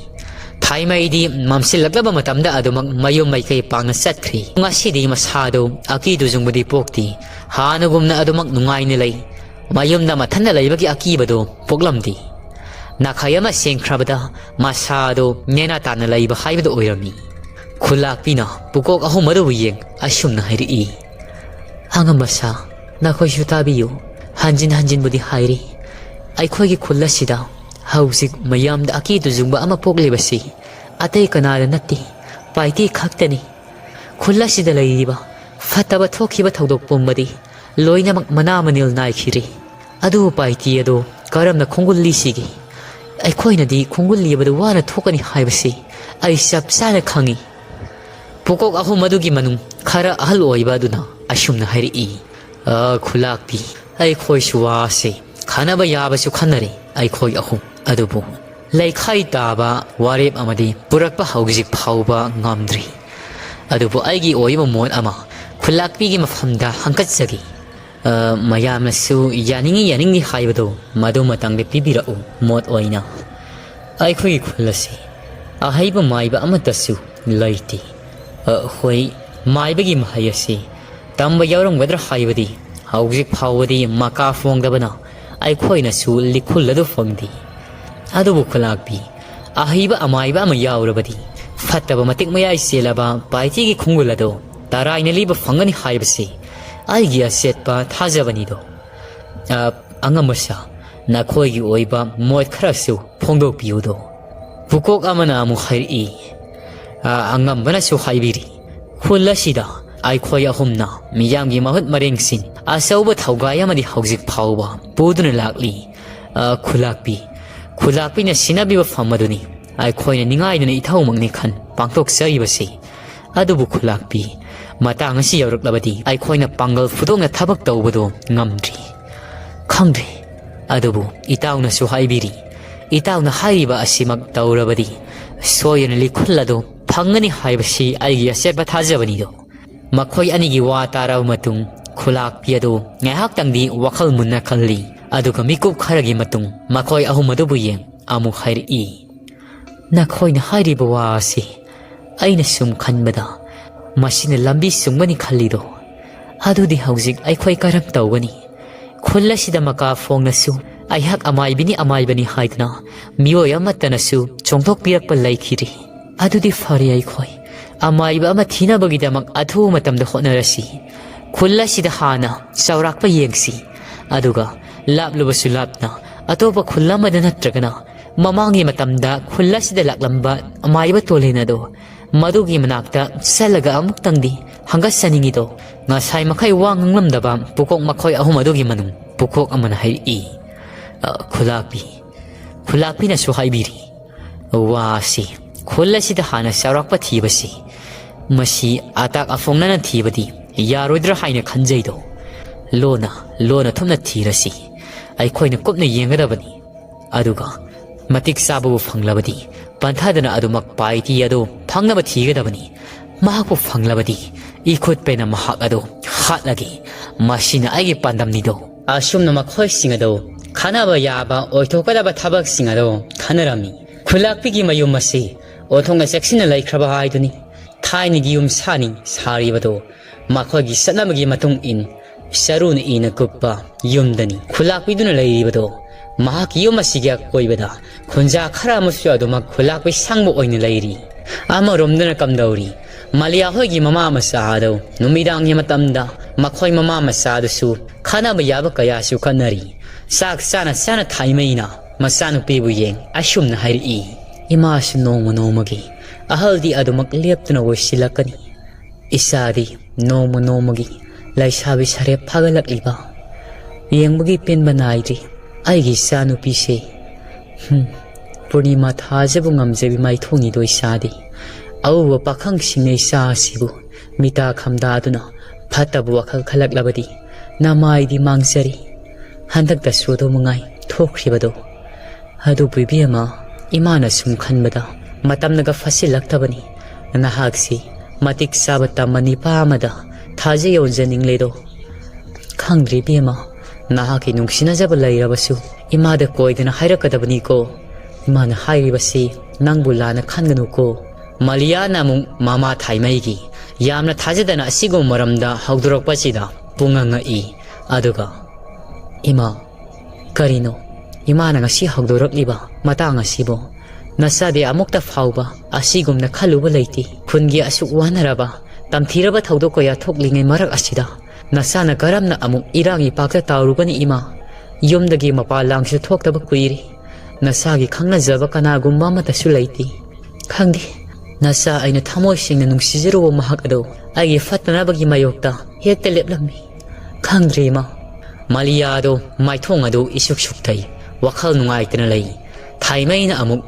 ꯊꯥꯏꯃꯩꯗꯤ ꯃꯝꯁꯤꯜꯂꯛꯂꯕ ꯃꯇꯝꯗ ꯑꯗꯨꯃꯛ ꯃꯌꯨꯝ ꯃꯥꯏꯀꯩ ꯄꯥꯡꯅ ꯆꯠꯈ꯭ꯔꯤ꯫ ꯉꯁꯤꯗꯤ ꯃꯁꯥꯗꯨ ꯑꯀꯤ ꯇꯨꯖꯨꯡꯕꯗꯤ ꯄꯣꯛꯇꯦ꯫ ꯍꯥꯟꯅꯒꯨꯝꯅ ꯑꯗꯨꯃꯛ ꯅꯨꯡꯉꯥꯏꯅ ꯂꯩ꯫ ꯃꯌꯨꯝꯗ ꯃꯊꯟꯇ ꯂꯩꯕꯒꯤ ꯑꯀꯤꯕꯗꯨ ꯄꯣꯛꯂꯝꯗꯦ꯫ ꯅꯥꯈꯩ ꯑꯃ ꯁꯦꯡꯈ꯭ꯔꯕꯗ ꯃꯁꯥꯗꯨ ꯅꯦꯅꯥ ꯇꯥꯅ ꯂꯩꯕ ꯍꯥꯏꯕꯗꯨ ꯑꯣꯏꯔꯝꯃꯤ꯫ ꯈꯨꯂꯥꯛꯄꯤꯅ ꯄꯨꯀꯣꯛ ꯑꯍꯨꯝ ꯑꯗꯨꯕꯨ ꯌꯦꯡ ꯑꯁꯨꯝꯅ ꯍꯥꯏꯔꯛꯏ, "ꯑꯉꯝꯕ ꯁꯥ, ꯅꯈꯣꯏꯁꯨ ꯇꯥꯕꯤꯌꯨ꯫ ꯍꯟꯖꯤꯟ ꯍꯟꯖꯤꯟꯕꯨꯗꯤ ꯍꯥꯏꯔꯤ, ꯑꯩꯈꯣꯏꯒꯤ ꯈꯨꯜ ꯑꯁꯤꯗ ꯍꯧꯖꯤꯛ ꯃꯌꯥꯝꯗ ꯑꯀꯤ ꯇꯨꯖꯨꯡꯕ ꯑꯃ ꯄꯣꯛꯂꯤꯕꯁꯤ ꯑꯇꯩ ꯀꯅꯥꯗ ꯅꯠꯇꯦ, ꯄꯥꯏꯇꯦ ꯈꯛꯇꯅꯤ꯫ ꯈꯨꯜ ꯑꯁꯤꯗ ꯂꯩꯔꯤꯕ ꯐꯠꯇꯕ ꯊꯣꯛꯈꯤꯕ ꯊꯧꯗꯣꯛ ꯄꯨꯝꯕꯗꯤ ꯂꯣꯏꯅꯃꯛ ꯃꯅꯥ ꯃꯅꯤꯜ ꯅꯥꯏꯈꯤꯔꯦ꯫ ꯑꯗꯨꯕꯨ ꯄꯥꯏꯇꯤ ꯑꯗꯨ ꯀꯔꯝꯅ ꯈꯣꯡꯒꯨꯜ ꯂꯤꯁꯤꯒꯦ? ꯑꯩꯈꯣꯏꯅꯗꯤ ꯈꯣꯡꯒꯨꯜ ꯂꯤꯕꯗꯨ ꯋꯥꯅ ꯊꯣꯛꯀꯅꯤ ꯍꯥꯏꯕꯁꯤ ꯑꯩ ꯆꯞ ꯆꯥꯅ ꯈꯪꯏ꯫ ꯄꯨꯀꯣꯛ ꯑꯍꯨꯝ ꯑꯗꯨꯒꯤ ꯃꯅꯨꯡ ꯈꯔ ꯑꯍꯜ ꯑꯣꯏꯕ ꯑꯗꯨꯅ ꯑꯁꯨꯝꯅ ꯍꯥꯏꯔꯛꯏ, "ꯑ, ꯈꯨꯂꯥꯛꯄꯤ, ꯑꯩꯈꯣꯏꯁꯨ ꯋꯥꯁꯦ ꯈꯟꯅꯕ ꯌꯥꯕꯁꯨ ꯈꯟꯅꯔꯦ ꯑꯩꯈꯣꯏ ꯑꯍꯨꯝ꯫ ꯑꯗꯨꯕꯨ ꯂꯩꯈꯥꯏ ꯇꯥꯕ ꯋꯥꯔꯦꯞ ꯑꯃꯗꯤ ꯄꯨꯔꯛꯄ ꯍꯧꯖꯤꯛ ꯐꯥꯎꯕ ꯉꯝꯗ꯭ꯔꯤ꯫ ꯑꯗꯨꯕꯨ ꯑꯩꯒꯤ ꯑꯣꯏꯕ ꯃꯣꯠ ꯑꯃ ꯈꯨꯂꯥꯛꯄꯤꯒꯤ ꯃꯐꯝꯗ ꯍꯪꯀꯠꯆꯒꯦ꯫ ꯑ, ꯃꯌꯥꯝꯅꯁꯨ ꯌꯥꯅꯤꯡꯏ ꯌꯥꯅꯤꯡꯗꯦ ꯍꯥꯏꯕꯗꯨ ꯃꯗꯨ ꯃꯇꯥꯡꯗ ꯄꯤꯕꯤꯔꯛꯎ ꯃꯣꯠ ꯑꯣꯏꯅ꯫ ꯑꯩꯈꯣꯏꯒꯤ ꯈꯨꯜ ꯑꯁꯤ ꯑꯍꯩꯕ ꯃꯥꯏꯕ ꯑꯃꯠꯇꯁꯨ ꯂꯩꯇꯦ꯫ ꯑ, ꯍꯣꯏ, ꯃꯥꯏꯕꯒꯤ ꯃꯍꯩ ꯑꯁꯤ ꯇꯝꯕ ꯌꯥꯎꯔꯝꯒꯗ꯭ꯔꯥ ꯍꯥꯏꯕꯗꯤ ꯍꯧꯖꯤꯛ ꯐꯥꯎꯕꯗꯤ ꯃꯀꯥ ꯐꯣꯡꯗꯕꯅ ꯑꯩꯈꯣꯏꯅꯁꯨ ꯂꯤꯈꯨꯜ ꯑꯗꯨ ꯐꯪꯗꯦ꯫ ꯑꯗꯨꯕꯨ ꯈꯨꯂꯥꯛꯄꯤ, ꯑꯍꯩꯕ ꯑꯃꯥꯏꯕ ꯑꯃ ꯌꯥꯎꯔꯕꯗꯤ ꯐꯠꯇꯕ ꯃꯇꯤꯛ ꯃꯌꯥꯏ ꯆꯦꯜꯂꯕ ꯄꯥꯏꯇꯤꯒꯤ ꯈꯣꯡꯒꯨꯜ ꯑꯗꯨ ꯇꯔꯥꯏꯅ ꯂꯤꯕ ꯐꯪꯒꯅꯤ ꯍꯥꯏꯕꯁꯤ ꯑꯩꯒꯤ ꯑꯆꯦꯠꯄ ꯊꯥꯖꯕꯅꯤꯗꯣ꯫ ꯑ, ꯑꯉꯝꯕ ꯁꯥ, ꯅꯈꯣꯏꯒꯤ ꯑꯣꯏꯕ ꯃꯣꯠ ꯈꯔꯁꯨ ꯐꯣꯡꯗꯣꯛꯄꯤꯌꯨꯗꯣ꯫ ꯄꯨꯀꯣꯛ ꯑꯃꯅ ꯑꯃꯨꯛ ꯍꯥꯏꯔꯛꯏ, ꯑ, ꯑꯉꯝꯕꯅꯁꯨ ꯍꯥꯏꯕꯤꯔꯤ, ꯈꯨꯜ ꯑꯁꯤꯗ ꯑꯩꯈꯣꯏ ꯑꯍꯨꯝꯅ ꯃꯤꯌꯥꯝꯒꯤ ꯃꯍꯨꯠ ꯃꯔꯦꯡꯁꯤꯡ ꯑꯆꯧꯕ ꯊꯧꯒꯥꯏ ꯑꯃꯗꯤ ꯍꯧꯖꯤꯛ ꯐꯥꯎꯕ ꯄꯨꯗꯨꯅ ꯂꯥꯛꯂꯤ꯫ ꯑ, ꯈꯨꯂꯥꯛꯄꯤ, ꯈꯨꯂꯥꯛꯄꯤꯅ ꯁꯤꯟꯅꯕꯤꯕ ꯐꯝ ꯑꯗꯨꯅꯤ ꯑꯩꯈꯣꯏꯅ ꯅꯤꯡꯉꯥꯏꯗꯨꯅ ꯏꯊꯧꯃꯛꯅꯤ ꯈꯟ ꯄꯥꯡꯊꯣꯛꯆꯔꯤꯕꯁꯤ꯫ ꯑꯗꯨꯕꯨ ꯈꯨꯂꯥꯛꯄꯤ, ꯃꯇꯥꯡ ꯑꯁꯤ ꯌꯧꯔꯛꯂꯕꯗꯤ ꯑꯩꯈꯣꯏꯅ ꯄꯥꯡꯒꯜ ꯐꯨꯗꯣꯛꯅ ꯊꯕꯛ ꯇꯧꯕꯗꯨ ꯉꯝꯗ꯭ꯔꯤ꯫ ꯈꯪꯗ꯭ꯔꯦ꯫ ꯑꯗꯨꯕꯨ ꯏꯇꯥꯎꯅꯁꯨ ꯍꯥꯏꯕꯤꯔꯤ, ꯏꯇꯥꯎꯅ ꯍꯥꯏꯔꯤꯕ ꯑꯁꯤꯃꯛ ꯇꯧꯔꯕꯗꯤ ꯁꯣꯏꯗꯅ ꯂꯤꯈꯨꯜ ꯑꯗꯨ ꯐꯪꯒꯅꯤ ꯍꯥꯏꯕꯁꯤ ꯑꯩꯒꯤ ꯑꯆꯦꯠꯄ ꯊꯥꯖꯕꯅꯤꯗꯣ꯫ ꯃꯈꯣꯏ ꯑꯅꯤꯒꯤ ꯋꯥ ꯇꯥꯔꯕ ꯃꯇꯨꯡ ꯈꯨꯂꯥꯛꯄꯤ ꯑꯗꯨ ꯉꯥꯏꯍꯥꯛꯇꯪꯗꯤ ꯋꯥꯈꯜ ꯃꯨꯟꯅ ꯈꯜꯂꯤ꯫ ꯑꯗꯨꯒ ꯃꯤꯀꯨꯞ ꯈꯔꯒꯤ ꯃꯇꯨꯡ ꯃꯈꯣꯏ ꯑꯍꯨꯝ ꯑꯗꯨꯕꯨ ꯌꯦꯡ ꯑꯃꯨꯛ ꯍꯥꯏꯔꯛꯏ, "ꯅꯈꯣꯏꯅ ꯍꯥꯏꯔꯤꯕ ꯋꯥ ꯑꯁꯤ ꯑꯩꯅ ꯁꯨꯝ ꯈꯟꯕꯗ ꯃꯁꯤꯅ ꯂꯝꯕꯤ ꯆꯨꯝꯒꯅꯤ ꯈꯜꯂꯤꯗꯣ꯫ ꯑꯗꯨꯗꯤ ꯍꯧꯖꯤꯛ ꯑꯩꯈꯣꯏ ꯀꯔꯝ ꯇꯧꯒꯅꯤ? ꯈꯨꯜ ꯑꯁꯤꯗ ꯃꯀꯥ ꯐꯣꯡꯅꯁꯨ ꯑꯩꯍꯥꯛ ꯑꯃꯥꯏꯕꯤꯅꯤ ꯑꯃꯥꯏꯕꯅꯤ ꯍꯥꯏꯗꯨꯅ ꯃꯤꯑꯣꯏ ꯑꯃꯠꯇꯅꯁꯨ ꯆꯣꯡꯊꯣꯛꯄꯤꯔꯛꯄ ꯂꯩꯈꯤꯗ꯭ꯔꯤ꯫ ꯑꯗꯨꯗꯤ ꯐꯔꯦ, ꯑꯩꯈꯣꯏ ꯑꯃꯥꯏꯕ ꯑꯃ ꯊꯤꯅꯕꯒꯤꯗꯃꯛ ꯑꯊꯨꯕ ꯃꯇꯝꯗ ꯍꯣꯠꯅꯔꯁꯤ꯫ ꯈꯨꯜ ꯑꯁꯤꯗ ꯍꯥꯟꯅ ꯆꯥꯎꯔꯥꯛꯄ ꯌꯦꯡꯁꯤ꯫ ꯑꯗꯨꯒ ꯂꯥꯞꯂꯕꯁꯨ ꯂꯥꯞꯅ ꯑꯇꯣꯞꯄ ꯈꯨꯜ ꯑꯃꯗ ꯅꯠꯇ꯭ꯔꯒꯅ ꯃꯃꯥꯡꯒꯤ ꯃꯇꯝꯗ ꯈꯨꯜ ꯑꯁꯤꯗ ꯂꯥꯛꯂꯝꯕ ꯑꯃꯥꯏꯕ ꯇꯣꯂꯦꯟ ꯑꯗꯣ ꯃꯗꯨꯒꯤ ꯃꯅꯥꯛꯇ ꯆꯠꯂꯒ ꯑꯃꯨꯛꯇꯪꯗꯤ ꯍꯪꯒꯠꯆꯅꯤꯡꯉꯤꯗꯣ꯫ ꯉꯁꯥꯏ ꯃꯈꯩ ꯋꯥ ꯉꯥꯡꯂꯝꯗꯕ ꯄꯨꯀꯣꯛ ꯃꯈꯣꯏ ꯑꯍꯨꯝ ꯑꯗꯨꯒꯤ ꯃꯅꯨꯡ ꯄꯨꯀꯣꯛ ꯑꯃꯅ ꯍꯥꯏꯔꯛꯏ, "ꯑ, ꯈꯨꯂꯥꯛꯄꯤ꯫" ꯈꯨꯂꯥꯛꯄꯤꯅꯁꯨ ꯍꯥꯏꯕꯤꯔꯤ, "ꯋꯥꯁꯤ ꯈꯨꯜ ꯑꯁꯤꯗ ꯍꯥꯟꯅ ꯆꯥꯎꯔꯥꯛꯄ ꯊꯤꯕꯁꯤ, ꯃꯁꯤ ꯑꯇꯥꯛ ꯑꯐꯣꯡꯅꯅ ꯊꯤꯕꯗꯤ ꯌꯥꯔꯣꯏꯗ꯭ꯔꯥ ꯍꯥꯏꯅ ꯈꯟꯖꯩꯗꯣ꯫ ꯂꯣꯟꯅ, ꯂꯣꯟꯅ ꯊꯨꯞꯅ ꯊꯤꯔꯁꯤ꯫ ꯑꯩꯈꯣꯏꯅ ꯀꯨꯞꯅ ꯌꯦꯡꯒꯗꯕꯅꯤ꯫ ꯑꯗꯨꯒ ꯃꯇꯤꯛ ꯆꯥꯕꯕꯨ ꯐꯪꯂꯕꯗꯤ, ꯄꯟꯊꯥꯗꯅ ꯑꯗꯨꯃꯛ ꯄꯥꯏꯇꯤ ꯑꯗꯨ ꯐꯪꯅꯕ ꯊꯤꯒꯗꯕꯅꯤ꯫ ꯃꯍꯥꯛꯄꯨ ꯐꯪꯂꯕꯗꯤ, ꯏꯈꯨꯠ ꯄꯦꯟꯅ ꯃꯍꯥꯛ ꯑꯗꯨ ꯍꯥꯠꯂꯒꯦ꯫ ꯃꯁꯤꯅ ꯑꯩꯒꯤ ꯄꯥꯟꯗꯝꯅꯤꯗꯣ꯫" ꯑꯁꯨꯝꯅ ꯃꯈꯣꯏꯁꯤꯡ ꯑꯗꯨ ꯈꯟꯅꯕ ꯌꯥꯕ ꯑꯣꯏꯊꯣꯛꯀꯗꯕ ꯊꯕꯛꯁꯤꯡ ꯑꯗꯨ ꯈꯟꯅꯔꯝꯃꯤ꯫ ꯈꯨꯂꯥꯛꯄꯤꯒꯤ ꯃꯌꯨꯝ ꯑꯁꯤ ꯑꯣꯟꯊꯣꯛꯅ ꯆꯦꯛꯁꯤꯟꯅ ꯂꯩꯈ꯭ꯔꯕ ꯍꯥꯏꯗꯨꯅꯤ꯫ ꯊꯥꯏꯅꯒꯤ ꯌꯨꯝ ꯁꯥꯅꯤ ꯁꯥꯔꯤꯕꯗꯨ ꯃꯈꯣꯏꯒꯤ ꯆꯠꯅꯕꯒꯤ ꯃꯇꯨꯡ ꯏꯟ ꯆꯔꯨꯅ ꯏꯅ ꯀꯨꯞꯄ ꯌꯨꯝꯗꯅꯤ ꯈꯨꯂꯥꯛꯄꯤꯗꯨꯅ ꯂꯩꯔꯤꯕꯗꯣ꯫ ꯃꯍꯥꯛꯀꯤ ꯌꯨꯝ ꯑꯁꯤꯒꯤ ꯑꯀꯣꯏꯕꯗ ꯈꯨꯟꯖꯥ ꯈꯔ ꯑꯃꯁꯨ ꯑꯗꯨꯃꯛ ꯈꯨꯂꯥꯛꯄꯤ ꯁꯪꯕ ꯑꯣꯏꯅ ꯂꯩꯔꯤ꯫ ꯑꯃꯔꯣꯝꯗꯅ ꯀꯝꯗꯧꯔꯤ, ꯃꯂꯤꯌꯥ ꯍꯣꯏꯒꯤ ꯃꯃꯥ ꯃꯆꯥ ꯑꯗꯨ ꯅꯨꯃꯤꯗꯥꯡꯒꯤ ꯃꯇꯝꯗ ꯃꯈꯣꯏ ꯃꯃꯥ ꯃꯆꯥ ꯑꯗꯨꯁꯨ ꯈꯟꯅꯕ ꯌꯥꯕ ꯀꯌꯥꯁꯨ ꯈꯟꯅꯔꯤ꯫ ꯆꯥꯛ ꯆꯥꯅ ꯆꯥꯅ ꯊꯥꯏꯃꯩꯅ ꯃꯆꯥꯅꯨꯄꯤꯕꯨ ꯌꯦꯡ ꯑꯁꯨꯝꯅ ꯍꯥꯏꯔꯛꯏ, "ꯏꯃꯥꯁꯨ ꯅꯣꯡꯃ ꯅꯣꯡꯃꯒꯤ ꯑꯍꯜꯗꯤ ꯑꯗꯨꯃꯛ ꯂꯦꯞꯇꯅ ꯑꯣꯏꯁꯤꯜꯂꯛꯀꯅꯤ꯫ ꯏꯆꯥꯗꯤ ꯅꯣꯡꯃ ꯅꯣꯡꯃꯒꯤ ꯂꯩꯁꯥꯕꯤ ꯁꯥꯔꯦꯞ ꯐꯥꯒꯠꯂꯛꯂꯤꯕ꯫ ꯌꯦꯡꯕꯒꯤ ꯄꯦꯟꯕ ꯅꯥꯏꯗ꯭ꯔꯤ꯫ ꯑꯩꯒꯤ ꯏꯆꯥꯅꯨꯄꯤꯁꯦ꯫ ꯍꯨꯝ, ꯄꯨꯔꯅꯤꯃꯥ ꯊꯥꯖꯕꯨ ꯉꯝꯖꯕꯤ ꯃꯥꯏꯊꯣꯡꯅꯤꯗꯣ ꯏꯆꯥꯗꯤ꯫ ꯑꯎꯕ ꯄꯥꯈꯪꯁꯤꯡꯅ ꯏꯆꯥ ꯑꯁꯤꯕꯨ ꯃꯤꯇꯥ ꯈꯝꯗꯥꯗꯨꯅ ꯐꯠꯇꯕ ꯋꯥꯈꯜ ꯈꯜꯂꯛꯂꯕꯗꯤ ꯅꯃꯥꯏꯗꯤ ꯃꯥꯡꯖꯔꯤ꯫ ꯍꯟꯗꯛꯇꯁꯨ ꯑꯗꯨ ꯃꯉꯥꯏ ꯊꯣꯛꯈ꯭ꯔꯤꯕꯗꯣ꯫ ꯑꯗꯨꯕꯨ ꯏꯕꯦꯝꯃ, ꯏꯃꯥꯅ ꯁꯨꯝ ꯈꯟꯕꯗ ꯃꯇꯝꯅꯒ ꯐꯠꯁꯤꯜꯂꯛꯇꯕꯅꯤ꯫ ꯅꯍꯥꯛꯁꯤ ꯃꯇꯤꯛ ꯆꯥꯕ ꯇꯝꯕ ꯅꯤꯄꯥ ꯑꯃꯗ ꯊꯥꯖ ꯌꯧꯖꯅꯤꯡꯂꯦꯗꯣ꯫ ꯈꯪꯗ꯭ꯔꯦ ꯏꯕꯦꯝꯃ, ꯅꯍꯥꯛꯀꯤ ꯅꯨꯡꯁꯤꯅꯖꯕ ꯂꯩꯔꯕꯁꯨ ꯏꯃꯥꯗ ꯀꯣꯏꯗꯅ ꯍꯥꯏꯔꯛꯀꯗꯕꯅꯤꯀꯣ꯫ ꯏꯃꯥꯅ ꯍꯥꯏꯔꯤꯕꯁꯤ ꯅꯪꯕꯨ ꯂꯥꯟꯅ ꯈꯟꯒꯅꯨꯀꯣ꯫" ꯃꯂꯤꯌꯥꯅ ꯑꯃꯨꯛ ꯃꯃꯥ ꯊꯥꯏꯃꯩꯒꯤ ꯌꯥꯝꯅ ꯊꯥꯖꯗꯅ ꯑꯁꯤꯒꯨꯝꯕ ꯃꯔꯝꯗ ꯍꯧꯗꯣꯔꯛꯄꯁꯤꯗ ꯄꯨꯡꯉꯛ ꯉꯛꯏ꯫ ꯑꯗꯨꯒ, "ꯏꯃꯥ, ꯀꯔꯤꯅꯣ? ꯏꯃꯥꯅ ꯉꯁꯤ ꯍꯧꯗꯣꯔꯛꯂꯤꯕ ꯃꯇꯥꯡ ꯑꯁꯤꯕꯨ? ꯅꯆꯥꯗꯤ ꯑꯃꯨꯛꯇ ꯐꯥꯎꯕ ꯑꯁꯤꯒꯨꯝꯅ ꯈꯜꯂꯨꯕ ꯂꯩꯇꯦ꯫ ꯈꯨꯟꯒꯤ ꯑꯁꯨꯛ ꯋꯥꯅꯔꯕ, ꯇꯝꯊꯤꯔꯕ ꯊꯧꯗꯣꯛ ꯀꯌꯥ ꯊꯣꯛꯂꯤꯉꯩ ꯃꯔꯛ ꯑꯁꯤꯗ ꯅꯆꯥꯅ ꯀꯔꯝꯅ ꯑꯃꯨꯛ ꯏꯔꯥꯡ ꯏꯄꯥꯛꯇ ꯇꯥꯎꯔꯨꯒꯅꯤ ꯏꯃꯥ? ꯌꯨꯝꯗꯒꯤ ꯃꯄꯥꯟ ꯂꯥꯡꯁꯨ ꯊꯣꯛꯇꯕ ꯀꯨꯏꯔꯦ꯫ ꯅꯆꯥꯒꯤ ꯈꯪꯅꯖꯕ ꯀꯅꯥꯒꯨꯝꯕ ꯑꯃꯠꯇꯁꯨ ꯂꯩꯇꯦ꯫ ꯈꯪꯗꯦ, ꯅꯆꯥ ꯑꯩꯅ ꯊꯃꯣꯏ ꯁꯦꯡꯅ ꯅꯨꯡꯁꯤꯖꯔꯨꯕ ꯃꯍꯥꯛ ꯑꯗꯨ ꯑꯩꯒꯤ ꯐꯠꯇꯅꯕꯒꯤ ꯃꯥꯌꯣꯛꯇ ꯍꯦꯛꯇ ꯂꯦꯞꯂꯝꯃꯤ꯫ ꯈꯪꯗ꯭ꯔꯦ ꯏꯃꯥ꯫ ꯃꯥꯂꯤꯌꯥꯗꯣ ꯃꯥꯏꯊꯣꯡ ꯑꯗꯨ ꯏꯁꯨꯛ ꯁꯨꯛꯊꯩ꯫ ꯋꯥꯈꯜ ꯅꯨꯡꯉꯥꯏꯇꯅ ꯂꯩ꯫ ꯊꯥꯏꯃꯩꯅ ꯑꯃꯨꯛ,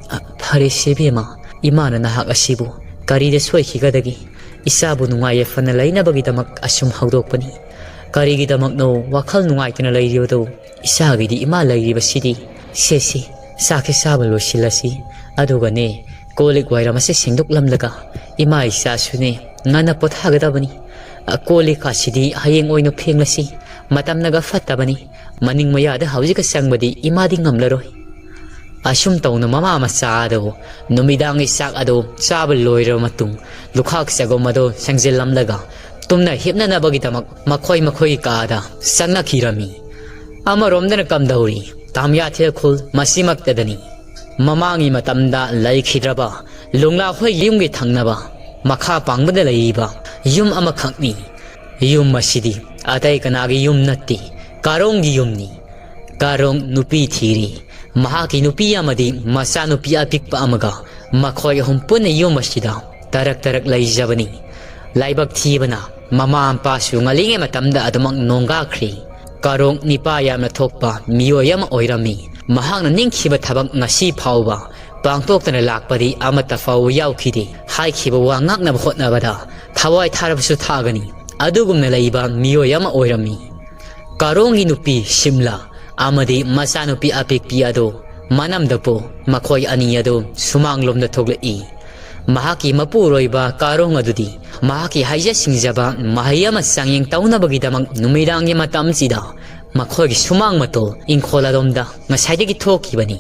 "ꯑ, ꯐꯔꯦꯁꯦ ꯏꯕꯦꯝꯃ, ꯏꯃꯥꯅ ꯅꯍꯥꯛ ꯑꯁꯤꯕꯨ ꯀꯔꯤꯗ ꯁꯣꯏꯈꯤꯒꯗꯒꯦ? ꯏꯆꯥꯕꯨ ꯅꯨꯡꯉꯥꯏ ꯌꯥꯏꯐꯅ ꯂꯩꯅꯕꯒꯤꯗꯃꯛ ꯑꯁꯨꯝ ꯍꯧꯗꯣꯛꯄꯅꯤ꯫ ꯀꯔꯤꯒꯤꯗꯃꯛꯅꯣ ꯋꯥꯈꯜ ꯅꯨꯡꯉꯥꯏꯇꯅ ꯂꯩꯔꯤꯕꯗꯣ? ꯏꯆꯥꯒꯤꯗꯤ ꯏꯃꯥ ꯂꯩꯔꯤꯕꯁꯤꯗꯤ꯫ ꯁꯦ, ꯁꯦ, ꯆꯥꯛꯁꯤ ꯆꯥꯕ ꯂꯣꯏꯁꯤꯜꯂꯁꯤ꯫ ꯑꯗꯨꯒꯅꯦ, ꯀꯣꯜ ꯂꯤꯛ ꯋꯥꯏꯔꯝ ꯑꯁꯤ ꯁꯦꯡꯗꯣꯛꯂꯝꯂꯒ ꯏꯃꯥ ꯏꯆꯥꯁꯨꯅꯦ ꯉꯟꯅ ꯄꯣꯊꯥꯒꯗꯕꯅꯤ꯫ ꯑ, ꯀꯣꯜ ꯂꯤꯛ ꯑꯁꯤꯗꯤ ꯍꯌꯦꯡ ꯑꯣꯏꯅ ꯐꯦꯡꯂꯁꯤ꯫ ꯃꯇꯝꯅꯒ ꯐꯠꯇꯕꯅꯤ꯫ ꯃꯅꯤꯡ ꯃꯌꯥꯗ ꯍꯧꯖꯤꯛꯀ ꯆꯪꯕꯗꯤ ꯏꯃꯥꯗꯤ ꯉꯝꯂꯔꯣꯏ"꯫ ꯑꯁꯨꯝ ꯇꯧꯅ ꯃꯃꯥ ꯃꯆꯥ ꯑꯗꯨ ꯅꯨꯃꯤꯗꯥꯡꯒꯤ ꯆꯥꯛ ꯑꯗꯨ ꯆꯥꯕ ꯂꯣꯏꯔꯕ ꯃꯇꯨꯡ, ꯂꯨꯈꯥꯛ ꯆꯒꯨꯝ ꯑꯗꯨ ꯁꯦꯡꯖꯤꯜꯂꯝꯂꯒ ꯇꯨꯝꯅ ꯍꯤꯞꯅꯅꯕꯒꯤꯗꯃꯛ ꯃꯈꯣꯏ ꯃꯈꯣꯏꯒꯤ ꯀꯥꯗ ꯆꯪꯅꯈꯤꯔꯝꯃꯤ꯫ ꯑꯃꯔꯣꯝꯗꯅ ꯀꯝꯗꯧꯔꯤ? ꯇꯥꯃꯤꯌꯥꯊꯦꯜ ꯈꯨꯜ ꯃꯁꯤꯃꯛꯇꯗꯅꯤ꯫ ꯃꯃꯥꯡꯒꯤ ꯃꯇꯝꯗ ꯂꯩꯈꯤꯗ꯭ꯔꯕ ꯂꯨꯡꯂꯥ ꯍꯣꯏꯒꯤ ꯌꯨꯝꯒꯤ ꯊꯪꯅꯕ ꯃꯈꯥ ꯄꯥꯡꯕꯗ ꯂꯩꯔꯤꯕ ꯌꯨꯝ ꯑꯃꯈꯛꯅꯤ꯫ ꯌꯨꯝ ꯑꯁꯤꯗꯤ ꯑꯇꯩ ꯀꯅꯥꯒꯤ ꯌꯨꯝ ꯅꯠꯇꯦ, ꯀꯥꯔꯣꯡꯒꯤ ꯌꯨꯝꯅꯤ꯫ ꯀꯥꯔꯣꯡ ꯅꯨꯄꯤ ꯊꯤꯔꯦ꯫ ꯃꯍꯥꯛꯀꯤ ꯅꯨꯄꯤ ꯑꯃꯗꯤ ꯃꯆꯥꯅꯨꯄꯤ ꯑꯄꯤꯛꯄ ꯑꯃꯒ ꯃꯈꯣꯏ ꯑꯍꯨꯝ ꯄꯨꯟꯅ ꯌꯨꯝ ꯑꯁꯤꯗ ꯇꯔꯛ ꯇꯔꯛ ꯂꯩꯖꯕꯅꯤ꯫ ꯂꯥꯏꯕꯛ ꯊꯤꯕꯅ, ꯃꯃꯥ ꯃꯄꯥꯁꯨ ꯉꯜꯂꯤꯉꯩ ꯃꯇꯝꯗ ꯑꯗꯨꯃꯛ ꯅꯣꯡꯒꯥꯈ꯭ꯔꯦ꯫ ꯀꯥꯔꯣꯡ ꯅꯤꯄꯥ ꯌꯥꯝꯅ ꯊꯣꯛꯄ ꯃꯤꯑꯣꯏ ꯑꯃ ꯑꯣꯏꯔꯝꯃꯤ꯫ ꯃꯍꯥꯛꯅ ꯅꯤꯡꯈꯤꯕ ꯊꯕꯛ ꯉꯁꯤ ꯐꯥꯎꯕ ꯄꯥꯡꯊꯣꯛꯇꯅ ꯂꯥꯛꯄꯗꯤ ꯑꯃꯠꯇ ꯐꯥꯎꯕ ꯌꯥꯎꯈꯤꯗꯦ꯫ ꯍꯥꯏꯈꯤꯕ ꯋꯥ ꯉꯥꯛꯅꯕ ꯍꯣꯠꯅꯕꯗ ꯊꯋꯥꯏ ꯊꯥꯔꯕꯁꯨ ꯊꯥꯒꯅꯤ꯫ ꯑꯗꯨꯒꯨꯝꯅ ꯂꯩꯕ ꯃꯤꯑꯣꯏ ꯑꯃ ꯑꯣꯏꯔꯝꯃꯤ꯫ ꯀꯥꯔꯣꯡꯒꯤ ꯅꯨꯄꯤ ꯁꯤꯝꯂꯥ ꯑꯃꯗꯤ ꯃꯆꯥꯅꯨꯄꯤ ꯑꯄꯤꯛꯄꯤ ꯑꯗꯨ ꯃꯅꯝꯗ ꯄꯣ꯫ ꯃꯈꯣꯏ ꯑꯅꯤ ꯑꯗꯨ ꯁꯨꯃꯥꯡꯂꯣꯝꯗ ꯊꯣꯛꯂꯛꯏ꯫ ꯃꯍꯥꯛꯀꯤ ꯃꯄꯨꯔꯣꯏꯕ ꯀꯥꯔꯣꯡ ꯑꯗꯨꯗꯤ ꯃꯍꯥꯛꯀꯤ ꯍꯩꯖ ꯁꯤꯡꯖꯕ ꯃꯍꯩ ꯑꯃ ꯆꯥꯡꯌꯦꯡ ꯇꯧꯅꯕꯒꯤꯗꯃꯛ ꯅꯨꯃꯤꯗꯥꯡꯒꯤ ꯃꯇꯝꯁꯤꯗ ꯃꯈꯣꯏꯒꯤ ꯁꯨꯃꯥꯡ ꯃꯇꯣꯜ ꯏꯪꯈꯣꯜ ꯑꯗꯣꯝꯗ ꯉꯁꯥꯏꯗꯒꯤ ꯊꯣꯛꯈꯤꯕꯅꯤ꯫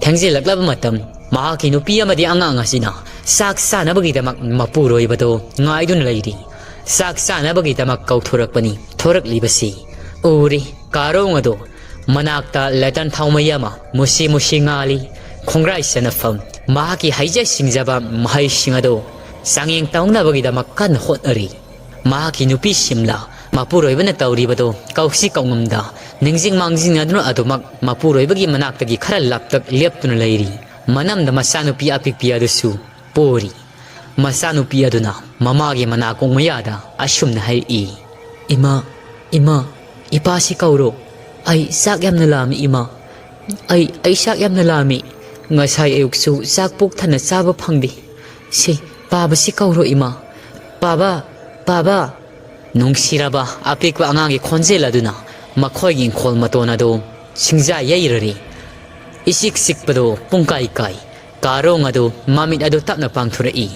ꯊꯦꯡꯖꯤꯜꯂꯛꯂꯕ ꯃꯇꯝ, ꯃꯍꯥꯛꯀꯤ ꯅꯨꯄꯤ ꯑꯃꯗꯤ ꯑꯉꯥꯡ ꯑꯁꯤꯅ ꯆꯥꯛ ꯆꯥꯅꯕꯒꯤꯗꯃꯛ ꯃꯄꯨꯔꯣꯏꯕꯗꯨ ꯉꯥꯏꯗꯨꯅ ꯂꯩꯔꯤ꯫ ꯆꯥꯛ ꯆꯥꯅꯕꯒꯤꯗꯃꯛ ꯀꯧꯊꯣꯔꯛꯄꯅꯤ꯫ ꯊꯣꯔꯛꯂꯤꯕꯁꯤ ꯎꯔꯤ꯫ ꯀꯥꯔꯣꯡ ꯑꯗꯨ ꯃꯅꯥꯛꯇ ꯂꯦꯇꯟ ꯊꯥꯎꯃꯩ ꯑꯃ ꯃꯨꯁꯤ ꯃꯨꯁꯤ ꯉꯥꯜꯂꯤ꯫ ꯈꯣꯡꯒ꯭ꯔꯥꯏ ꯆꯅꯐꯝ, ꯃꯍꯥꯛꯀꯤ ꯍꯩꯖ ꯁꯤꯡꯖꯕ ꯃꯍꯩꯁꯤꯡ ꯑꯗꯨ ꯆꯥꯡꯌꯦꯡ ꯇꯧꯅꯕꯒꯤꯗꯃꯛ ꯀꯟꯅ ꯍꯣꯠꯅꯔꯤ꯫ ꯃꯍꯥꯛꯀꯤ ꯅꯨꯄꯤ ꯁꯤꯝꯂꯥ ꯃꯄꯨꯔꯣꯏꯕꯅ ꯇꯧꯔꯤꯕꯗꯨ ꯀꯧꯁꯤ ꯀꯧꯉꯝꯗ ꯅꯤꯡꯁꯤꯡ ꯃꯥꯡꯖꯤꯡꯅꯗꯨꯅ ꯑꯗꯨꯃꯛ ꯃꯄꯨꯔꯣꯏꯕꯒꯤ ꯃꯅꯥꯛꯇꯒꯤ ꯈꯔ ꯂꯥꯞꯇꯛ ꯂꯦꯞꯇꯨꯅ ꯂꯩꯔꯤ꯫ ꯃꯅꯝꯗ ꯃꯆꯥꯅꯨꯄꯤ ꯑꯄꯤꯛꯄꯤ ꯑꯗꯨꯁꯨ ꯄꯣꯔꯤ꯫ ꯃꯆꯥꯅꯨꯄꯤ ꯑꯗꯨꯅ ꯃꯃꯥꯒꯤ ꯃꯅꯥꯀꯣꯡ ꯃꯌꯥꯗ ꯑꯁꯨꯝꯅ ꯍꯥꯏꯔꯛꯏ, "ꯏꯃꯥ, ꯏꯃꯥ, ꯏꯄꯥꯁꯤ ꯀꯧꯔꯣ꯫ ꯑꯩ ꯆꯥꯛ ꯌꯥꯝꯅ ꯂꯥꯝꯃꯤ, ꯏꯃꯥ꯫ ꯑꯩ, ꯑꯩ ꯆꯥꯛ ꯌꯥꯝꯅ ꯂꯥꯝꯃꯤ꯫ ꯉꯁꯥꯏ ꯑꯌꯨꯛꯁꯨ ꯆꯥꯛ ꯄꯨꯛ ꯊꯟꯅ ꯆꯥꯕ ꯐꯪꯗꯦ꯫ ꯁꯤ, ꯄꯥꯕꯁꯤ ꯀꯧꯔꯣ, ꯏꯃꯥ꯫ ꯄꯥꯕ, ꯄꯥꯕ!" ꯅꯨꯡꯁꯤꯔꯕ ꯑꯄꯤꯛꯄ ꯑꯉꯥꯡꯒꯤ ꯈꯣꯟꯖꯦꯜ ꯑꯗꯨꯅ ꯃꯈꯣꯏꯒꯤ ꯏꯪꯈꯣꯜ ꯃꯇꯣꯟ ꯑꯗꯨ ꯁꯤꯡꯖꯥ ꯌꯩꯔꯔꯤ꯫ ꯏꯆꯤꯛ ꯆꯤꯛꯄꯗꯨ ꯄꯨꯡꯀꯥꯏ ꯀꯥꯏ꯫ ꯀꯥꯔꯣꯡ ꯑꯗꯨ ꯃꯃꯤꯠ ꯑꯗꯨ ꯇꯞꯅ ꯄꯥꯡꯊꯣꯔꯛꯏ꯫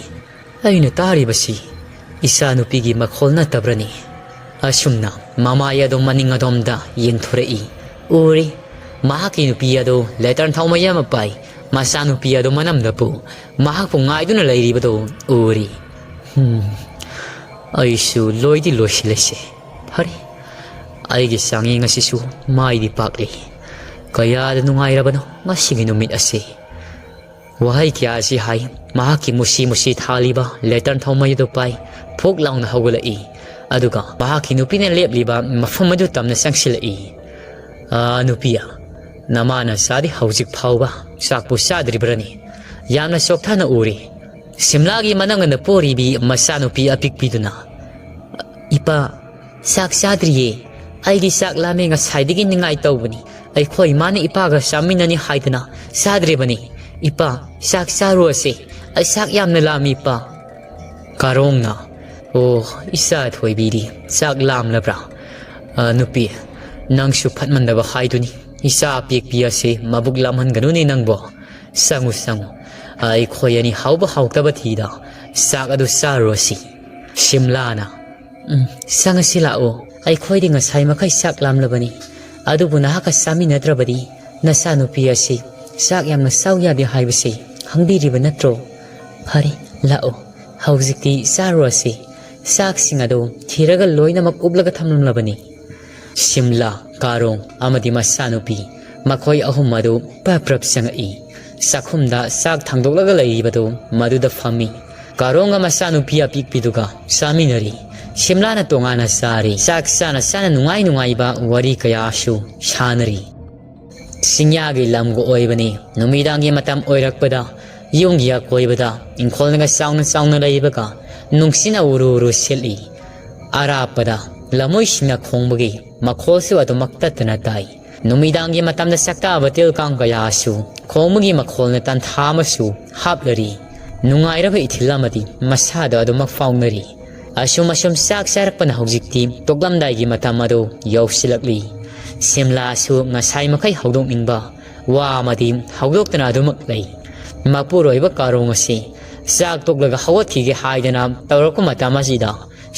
"ꯑꯩꯅ ꯇꯥꯔꯤꯕꯁꯤ ꯏꯆꯥꯅꯨꯄꯤꯒꯤ ꯃꯈꯣꯜ ꯅꯠꯇꯕ꯭ꯔꯅꯤ?" ꯑꯁꯨꯝꯅ ꯃꯃꯥꯏ ꯑꯗꯨ ꯃꯅꯤꯡ ꯑꯗꯣꯝꯗ ꯌꯦꯡꯊꯣꯔꯛꯏ꯫ ꯎꯔꯤ, ꯃꯍꯥꯛꯀꯤ ꯅꯨꯄꯤ ꯑꯗꯨ ꯂꯦꯇꯔꯟ ꯊꯥꯎꯃꯩ ꯑꯃ ꯄꯥꯏ꯫ ꯃꯆꯥꯅꯨꯄꯤ ꯑꯗꯨ ꯃꯅꯝꯗ ꯄꯨ ꯃꯍꯥꯛꯄꯨ ꯉꯥꯏꯗꯨꯅ ꯂꯩꯔꯤꯕꯗꯨ ꯎꯔꯤ꯫ "ꯍꯝ, ꯑꯩꯁꯨ ꯂꯣꯏꯗꯤ ꯂꯣꯏꯁꯤꯜꯂꯁꯦ꯫ ꯐꯔꯦ, ꯑꯩꯒꯤ ꯆꯥꯡꯌꯦꯡ ꯑꯁꯤꯁꯨ ꯃꯥꯏꯗꯤ ꯄꯥꯛꯂꯤ꯫ ꯀꯌꯥꯗ ꯅꯨꯡꯉꯥꯏꯔꯕꯅꯣ ꯉꯁꯤꯒꯤ ꯅꯨꯃꯤꯠ ꯑꯁꯤ!" ꯋꯥꯍꯩ ꯀꯌꯥ ꯑꯁꯤ ꯍꯥꯏ꯫ ꯃꯍꯥꯛꯀꯤ ꯃꯨꯁꯤ ꯃꯨꯁꯤ ꯊꯥꯜꯂꯤꯕ ꯂꯦꯇꯔꯟ ꯊꯥꯎꯃꯩ ꯑꯗꯨ ꯄꯥꯏ꯫ ꯐꯨꯛ ꯂꯥꯎꯅ ꯍꯧꯒꯠꯂꯛꯏ꯫ ꯑꯗꯨꯒ ꯃꯍꯥꯛꯀꯤ ꯅꯨꯄꯤꯅ ꯂꯦꯞꯂꯤꯕ ꯃꯐꯝ ꯑꯗꯨ ꯇꯝꯅ ꯆꯪꯁꯤꯜꯂꯛꯏ꯫ "ꯑꯥ, ꯅꯨꯄꯤ, ꯅꯃꯥ ꯅꯆꯥꯗꯤ ꯍꯧꯖꯤꯛ ꯐꯥꯎꯕ ꯆꯥꯛꯄꯨ ꯆꯥꯗ꯭ꯔꯤꯕ꯭ꯔꯅꯤ? ꯌꯥꯝꯅ ꯆꯣꯛꯊꯅ ꯎꯔꯤ꯫" ꯁꯤꯝꯂꯥꯒꯤ ꯃꯅꯪꯒꯟꯗ ꯄꯣꯔꯤꯕꯤ ꯃꯆꯥꯅꯨꯄꯤ ꯑꯄꯤꯛꯄꯤꯗꯨꯅ, "ꯏꯄꯥ, ꯆꯥꯛ ꯆꯥꯗ꯭ꯔꯤꯌꯦ꯫ ꯑꯩꯗꯤ ꯆꯥꯛ ꯂꯥꯝꯃꯦ, ꯉꯁꯥꯏꯗꯒꯤ ꯅꯤꯡꯉꯥꯏ ꯇꯧꯕꯅꯤ꯫ ꯑꯩꯈꯣꯏ ꯏꯃꯥꯅ ꯏꯄꯥꯒ ꯆꯥꯃꯤꯟꯅꯅꯤ ꯍꯥꯏꯗꯅ ꯆꯥꯗ꯭ꯔꯤꯕꯅꯤ꯫ ꯏꯄꯥ, ꯆꯥꯛ ꯆꯥꯔꯨꯔꯁꯦ꯫ ꯑꯩ ꯆꯥꯛ ꯌꯥꯝꯅ ꯂꯥꯝꯃꯤ, ꯏꯄꯥ꯫" ꯀꯥꯔꯣꯡꯅ, "ꯑꯣ, ꯏꯆꯥ ꯊꯣꯏꯕꯤꯗꯤ ꯆꯥꯛ ꯂꯥꯝꯂꯕ꯭ꯔꯥ? ꯑ, ꯅꯨꯄꯤ, ꯅꯪꯁꯨ ꯐꯠꯃꯟꯗꯕ ꯍꯥꯏꯗꯨꯅꯤ꯫ ꯏꯆꯥ ꯑꯄꯤꯛꯄꯤ ꯑꯁꯤ ꯃꯕꯨꯛ ꯂꯥꯝꯍꯟꯒꯅꯨꯅꯦ ꯅꯪꯕꯣ꯫ ꯆꯪꯉꯨ, ꯆꯪꯉꯨ꯫ ꯑꯩꯈꯣꯏ ꯑꯅꯤ ꯍꯥꯎꯕ ꯍꯥꯎꯇꯕ ꯊꯤꯗ ꯆꯥꯛ ꯑꯗꯨ ꯆꯥꯔꯨꯔꯁꯤ꯫" ꯁꯤꯝꯂꯥꯅ, "ꯎꯝ, ꯆꯪꯉꯁꯤ ꯂꯥꯛꯑꯣ꯫ ꯑꯩꯈꯣꯏꯗꯤ ꯉꯁꯥꯏ ꯃꯈꯩ ꯆꯥꯛ ꯂꯥꯝꯂꯕꯅꯤ꯫ ꯑꯗꯨꯕꯨ ꯅꯍꯥꯛꯀ ꯆꯥꯃꯤꯟꯅꯗ꯭ꯔꯕꯗꯤ ꯅꯆꯥꯅꯨꯄꯤ ꯑꯁꯤ ꯆꯥꯛ ꯌꯥꯝꯅ ꯆꯥꯎ ꯌꯥꯗꯦ ꯍꯥꯏꯕꯁꯤ ꯈꯪꯕꯤꯔꯤꯕ ꯅꯠꯇ꯭ꯔꯣ? ꯐꯔꯦ, ꯂꯥꯛꯑꯣ꯫ ꯍꯧꯖꯤꯛꯇꯤ ꯆꯥꯔꯨꯔꯁꯤ꯫ ꯆꯥꯛꯁꯤꯡ ꯑꯗꯨ ꯊꯤꯔꯒ ꯂꯣꯏꯅꯃꯛ ꯎꯞꯂꯒ ꯊꯝꯂꯝꯂꯕꯅꯤ꯫" ꯁꯤꯝꯂꯥ, ꯀꯥꯔꯣꯡ ꯑꯃꯗꯤ ꯃꯆꯥꯅꯨꯄꯤ ꯃꯈꯣꯏ ꯑꯍꯨꯝ ꯑꯗꯨ ꯄ꯭ꯔꯞ ꯄ꯭ꯔꯞ ꯆꯪꯉꯛꯏ꯫ ꯆꯥꯛꯈꯨꯝꯗ ꯆꯥꯛ ꯊꯥꯡꯗꯣꯛꯂꯒ ꯂꯩꯔꯤꯕꯗꯨ ꯃꯗꯨꯗ ꯐꯝꯃꯤ꯫ ꯀꯥꯔꯣꯡꯒ ꯃꯆꯥꯅꯨꯄꯤ ꯑꯄꯤꯛꯄꯤꯗꯨꯒ ꯆꯥꯃꯤꯟꯅꯔꯤ꯫ ꯁꯤꯝꯂꯥꯅ ꯇꯣꯉꯥꯟꯅ ꯆꯥꯔꯤ꯫ ꯆꯥꯛ ꯆꯥꯅ ꯆꯥꯅ ꯅꯨꯡꯉꯥꯏ ꯅꯨꯡꯉꯥꯏꯕ ꯋꯥꯔꯤ ꯀꯌꯥꯁꯨ ꯁꯥꯟꯅꯔꯤ꯫ ꯆꯤꯡꯌꯥꯒꯤ ꯂꯝꯒ ꯑꯣꯏꯕꯅꯤ꯫ ꯅꯨꯃꯤꯗꯥꯡꯒꯤ ꯃꯇꯝ ꯑꯣꯏꯔꯛꯄꯗ ꯌꯨꯝꯒꯤ ꯑꯀꯣꯏꯕꯗ ꯏꯪꯈꯣꯜꯅꯒ ꯆꯥꯎꯅ ꯆꯥꯎꯅ ꯂꯩꯕꯒ ꯅꯨꯡꯁꯤꯠꯅ ꯎꯔꯨ ꯎꯔꯨ ꯁꯤꯠꯂꯤ꯫ ꯑꯔꯥꯞꯄꯗ ꯂꯝꯃꯣꯏꯁꯤꯡꯅ ꯈꯣꯡꯕꯒꯤ ꯃꯈꯣꯜꯁꯨ ꯑꯗꯨꯃꯛ ꯇꯠꯇꯅ ꯇꯥꯏ꯫ ꯅꯨꯃꯤꯗꯥꯡꯒꯤ ꯃꯇꯝꯗ ꯆꯥꯛꯇꯥꯕ ꯇꯤꯜ ꯀꯥꯡ ꯀꯌꯥꯁꯨ ꯈꯣꯡꯕꯒꯤ ꯃꯈꯣꯜꯅ ꯇꯟꯊꯥ ꯑꯃꯁꯨ ꯍꯥꯞꯂꯔꯤ꯫ ꯅꯨꯡꯉꯥꯏꯔꯕ ꯏꯊꯤꯜ ꯑꯃꯗꯤ ꯃꯁꯥꯗ ꯑꯗꯨꯃꯛ ꯐꯥꯎꯅꯔꯤ꯫ ꯑꯁꯨꯝ ꯑꯁꯨꯝ ꯆꯥꯛ ꯆꯥꯔꯛꯄꯅ ꯍꯧꯖꯤꯛꯇꯤ ꯇꯣꯛꯂꯝꯗꯥꯏꯒꯤ ꯃꯇꯝ ꯑꯗꯨ ꯌꯧꯁꯤꯜꯂꯛꯂꯤ꯫ ꯁꯤꯝꯂꯥꯁꯨ ꯉꯁꯥꯏ ꯃꯈꯩ ꯍꯧꯗꯣꯛꯅꯤꯡꯕ ꯋꯥ ꯑꯃꯗꯤ ꯍꯧꯗꯣꯛꯇꯅ ꯑꯗꯨꯃꯛ ꯂꯩ꯫ ꯃꯄꯨꯔꯣꯏꯕ ꯀꯥꯔꯣꯡ ꯑꯁꯤ ꯆꯥꯛ ꯇꯣꯛꯂꯒ ꯍꯧꯒꯠꯈꯤꯒꯦ ꯍꯥꯏꯗꯅ ꯇꯧꯔꯛꯄ ꯃꯇꯝ ꯑꯁꯤꯗ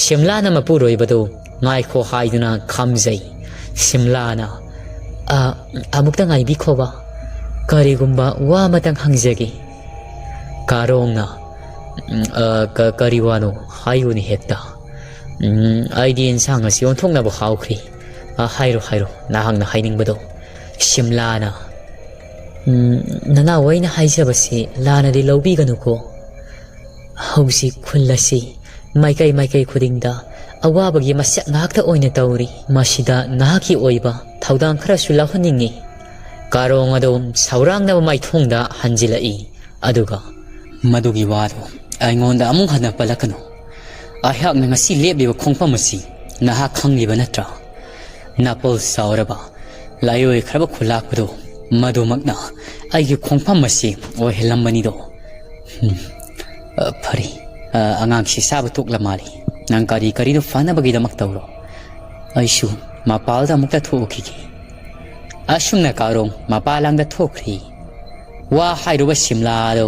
ꯁꯤꯝꯂꯥꯅ ꯃꯄꯨꯔꯣꯏꯕꯗꯨ ꯉꯥꯏꯈꯣ ꯍꯥꯏꯗꯨꯅ ꯈꯥꯝꯖꯩ꯫ ꯁꯤꯝꯂꯥꯅ, "ꯑ, ꯑꯃꯨꯛꯇ ꯉꯥꯏꯕꯤꯈꯣꯕ꯫ ꯀꯔꯤꯒꯨꯝꯕ ꯋꯥ ꯑꯃꯇꯪ ꯍꯪꯖꯒꯦ꯫" ꯀꯥꯔꯣꯡꯅ, "ꯎꯝ, ꯑ, ꯀ-, ꯀꯔꯤ ꯋꯥꯅꯣ? ꯍꯥꯏꯌꯨꯅꯦ ꯍꯦꯛꯇ꯫" "ꯎꯝ, ꯑꯩꯗꯤ ꯏꯟꯁꯥꯡ ꯑꯁꯤ ꯑꯣꯟꯊꯣꯛꯅꯕ ꯍꯥꯎꯈ꯭ꯔꯤ꯫" "ꯑ, ꯍꯥꯏꯔꯣ, ꯍꯥꯏꯔꯣ, ꯅꯍꯥꯛꯅ ꯍꯥꯏꯅꯤꯡꯕꯗꯣ꯫" ꯁꯤꯝꯂꯥꯅ, "ꯎꯝ, ꯅꯅꯥꯎ, ꯑꯩꯅ ꯍꯥꯏꯖꯕꯁꯤ ꯂꯥꯟꯅꯗꯤ ꯂꯧꯕꯤꯒꯅꯨꯀꯣ꯫ ꯍꯧꯖꯤꯛ ꯈꯨꯜ ꯑꯁꯤ ꯃꯥꯏꯀꯩ ꯃꯥꯏꯀꯩ ꯈꯨꯗꯤꯡꯗ ꯑꯋꯥꯕꯒꯤ ꯃꯁꯛ ꯉꯥꯛꯇ ꯑꯣꯏꯅ ꯇꯧꯔꯤ꯫ ꯃꯁꯤꯗ ꯅꯍꯥꯛꯀꯤ ꯑꯣꯏꯕ ꯊꯧꯗꯥꯡ ꯈꯔꯁꯨ ꯂꯧꯍꯟꯅꯤꯡꯏ꯫" ꯀꯥꯔꯣꯡ ꯑꯗꯨ ꯁꯧꯔꯥꯡꯅꯕ ꯃꯥꯏꯊꯣꯡꯗ ꯍꯟꯖꯤꯜꯂꯛꯏ꯫ ꯑꯗꯨꯒ, "ꯃꯗꯨꯒꯤ ꯋꯥꯗꯨ ꯑꯩꯉꯣꯟꯗ ꯑꯃꯨꯛ ꯍꯟꯅ ꯄꯜꯂꯛꯀꯅꯨ꯫ ꯑꯩꯍꯥꯛꯅ ꯉꯁꯤ ꯂꯦꯞꯂꯤꯕ ꯈꯣꯡꯐꯝ ꯑꯁꯤ ꯅꯍꯥꯛ ꯈꯪꯂꯤꯕ ꯅꯠꯇ꯭ꯔꯥ? ꯅꯥꯄꯜ ꯆꯥꯎꯔꯕ, ꯂꯥꯏꯑꯣꯏꯈ꯭ꯔꯕ ꯈꯨꯂꯥꯛꯄꯗꯨ ꯃꯗꯨꯃꯛꯅ ꯑꯩꯒꯤ ꯈꯣꯡꯐꯝ ꯑꯁꯤ ꯑꯣꯏꯍꯜꯂꯝꯕꯅꯤꯗꯣ꯫" "ꯍꯨꯝ, ꯑ, ꯐꯔꯦ꯫ ꯑ, ꯑꯉꯥꯡꯁꯤ ꯆꯥꯕ ꯇꯣꯛꯂ ꯃꯥꯜꯂꯤ꯫ ꯅꯪ ꯀꯔꯤ ꯀꯔꯤꯅꯣ ꯐꯅꯕꯒꯤꯗꯃꯛ ꯇꯧꯔꯣ꯫ ꯑꯩꯁꯨ ꯃꯄꯥꯜꯗ ꯑꯃꯨꯛꯇ ꯊꯣꯛꯎꯈꯤꯒꯦ꯫" ꯑꯁꯨꯝꯅ ꯀꯥꯔꯣꯡ ꯃꯄꯥꯜ ꯂꯝꯗ ꯊꯣꯛꯈ꯭ꯔꯦ꯫ ꯋꯥ ꯍꯥꯏꯔꯨꯕ ꯁꯤꯝꯂꯥ ꯑꯗꯣ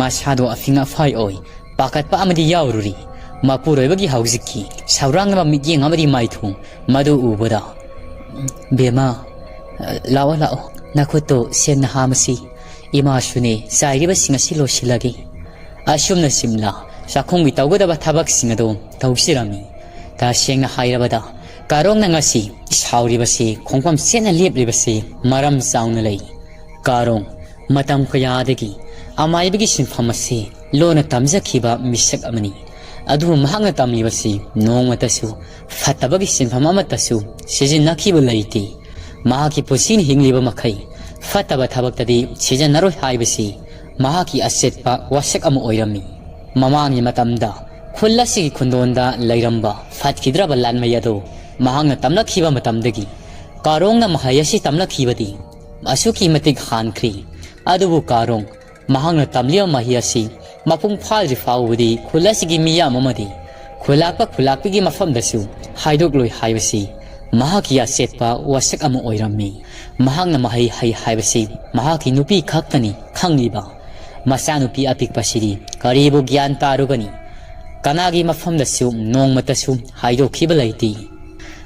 ꯃꯁꯥꯗꯣ ꯑꯐꯤꯡ ꯑꯐꯥꯏ ꯑꯣꯏ ꯄꯥꯈꯠꯄ ꯑꯃꯗꯤ ꯌꯥꯎꯔꯨꯔꯤ꯫ ꯃꯄꯨꯔꯣꯏꯕꯒꯤ ꯍꯧꯖꯤꯛꯀꯤ ꯁꯧꯔꯥꯡꯅꯕ ꯃꯤꯠꯌꯦꯡ ꯑꯃꯗꯤ ꯃꯥꯏꯊꯣꯡ ꯃꯗꯨ ꯎꯕꯗ, "ꯕꯦꯝꯃ, ꯂꯥꯛꯑꯣ, ꯂꯥꯛꯑꯣ, ꯅꯈꯨꯠꯇꯣ ꯁꯦꯡꯅ ꯍꯥꯝꯃꯁꯤ꯫ ꯏꯃꯥꯁꯨꯅꯦ ꯆꯥꯏꯔꯤꯕꯁꯤꯡ ꯑꯁꯤ ꯂꯣꯏꯁꯤꯜꯂꯒꯦ꯫" ꯑꯁꯨꯝꯅ ꯁꯤꯝꯂꯥ ꯆꯥꯛꯈꯨꯝꯒꯤ ꯇꯧꯒꯗꯕ ꯊꯕꯛꯁꯤꯡ ꯑꯗꯨ ꯇꯧꯖꯔꯝꯃꯤ꯫ ꯇꯁꯦꯡꯅ ꯍꯥꯏꯔꯕꯗ, ꯀꯥꯔꯣꯡꯅ ꯉꯁꯤ ꯁꯥꯎꯔꯤꯕꯁꯤ, ꯈꯣꯡꯐꯝ ꯆꯦꯠꯅ ꯂꯦꯞꯂꯤꯕꯁꯤ ꯃꯔꯝ ꯆꯥꯎꯅ ꯂꯩ꯫ ꯀꯥꯔꯣꯡ ꯃꯇꯝ ꯀꯌꯥꯗꯒꯤ ꯑꯃꯥꯏꯕꯒꯤ ꯁꯤꯟꯐꯝ ꯑꯁꯤ ꯂꯣꯟꯅ ꯇꯝꯖꯈꯤꯕ ꯃꯤꯁꯛ ꯑꯃꯅꯤ꯫ ꯑꯗꯨꯕꯨ ꯃꯍꯥꯛꯅ ꯇꯝꯂꯤꯕꯁꯤ ꯅꯣꯡꯃꯇꯁꯨ ꯐꯠꯇꯕꯒꯤ ꯁꯤꯟꯐꯝ ꯑꯃꯠꯇꯁꯨ ꯁꯤꯖꯤꯟꯅꯈꯤꯕ ꯂꯩꯇꯦ꯫ ꯃꯍꯥꯛꯀꯤ ꯄꯨꯟꯁꯤꯅ ꯍꯤꯡꯂꯤꯕ ꯃꯈꯩ ꯐꯠꯇꯕ ꯊꯕꯛꯇꯗꯤ ꯁꯤꯖꯤꯟꯅꯔꯣꯏ ꯍꯥꯏꯕꯁꯤ ꯃꯍꯥꯛꯀꯤ ꯑꯆꯦꯠꯄ ꯋꯥꯁꯛ ꯑꯃ ꯑꯣꯏꯔꯝꯃꯤ꯫ ꯃꯃꯥꯡꯒꯤ ꯃꯇꯝꯗ ꯈꯨꯜ ꯑꯁꯤꯒꯤ ꯈꯨꯟꯗꯣꯟꯗ ꯂꯩꯔꯝꯕ ꯐꯠꯈꯤꯗ꯭ꯔꯕ ꯂꯥꯟꯃꯩ ꯑꯗꯨ ꯃꯍꯥꯛꯅ ꯇꯝꯂꯛꯈꯤꯕ ꯃꯇꯝꯗꯒꯤ ꯀꯥꯔꯣꯡꯅ ꯃꯍꯩ ꯑꯁꯤ ꯇꯝꯂꯛꯈꯤꯕꯗꯤ ꯑꯁꯨꯛꯀꯤ ꯃꯇꯤꯛ ꯍꯥꯟꯈ꯭ꯔꯤ꯫ ꯑꯗꯨꯕꯨ ꯀꯥꯔꯣꯡ ꯃꯍꯥꯛꯅ ꯇꯝꯂꯤꯕ ꯃꯍꯩ ꯑꯁꯤ ꯃꯄꯨꯡ ꯐꯥꯗ꯭ꯔꯤ ꯐꯥꯎꯕꯗꯤ ꯈꯨꯜ ꯑꯁꯤꯒꯤ ꯃꯤꯌꯥꯝ ꯑꯃꯗꯤ ꯈꯨꯂꯥꯛꯄ ꯈꯨꯂꯥꯛꯄꯤꯒꯤ ꯃꯐꯝꯗꯁꯨ ꯍꯥꯏꯗꯣꯛꯂꯣꯏ ꯍꯥꯏꯕꯁꯤ ꯃꯍꯥꯛꯀꯤ ꯑꯆꯦꯠꯄ ꯋꯥꯁꯛ ꯑꯃ ꯑꯣꯏꯔꯝꯃꯤ꯫ ꯃꯍꯥꯛꯅ ꯃꯍꯩ ꯍꯩ ꯍꯥꯏꯕꯁꯤ ꯃꯍꯥꯛꯀꯤ ꯅꯨꯄꯤ ꯈꯛꯇꯅꯤ ꯈꯪꯂꯤꯕ꯫ ꯃꯆꯥꯅꯨꯄꯤ ꯑꯄꯤꯛꯄꯁꯤꯗꯤ ꯀꯔꯤꯕꯨ ꯒ꯭ꯌꯥꯟ ꯇꯥꯔꯨꯒꯅꯤ? ꯀꯅꯥꯒꯤ ꯃꯐꯝꯗꯁꯨ ꯅꯣꯡꯃꯇꯁꯨ ꯍꯥꯏꯗꯣꯛꯈꯤꯕ ꯂꯩꯇꯦ꯫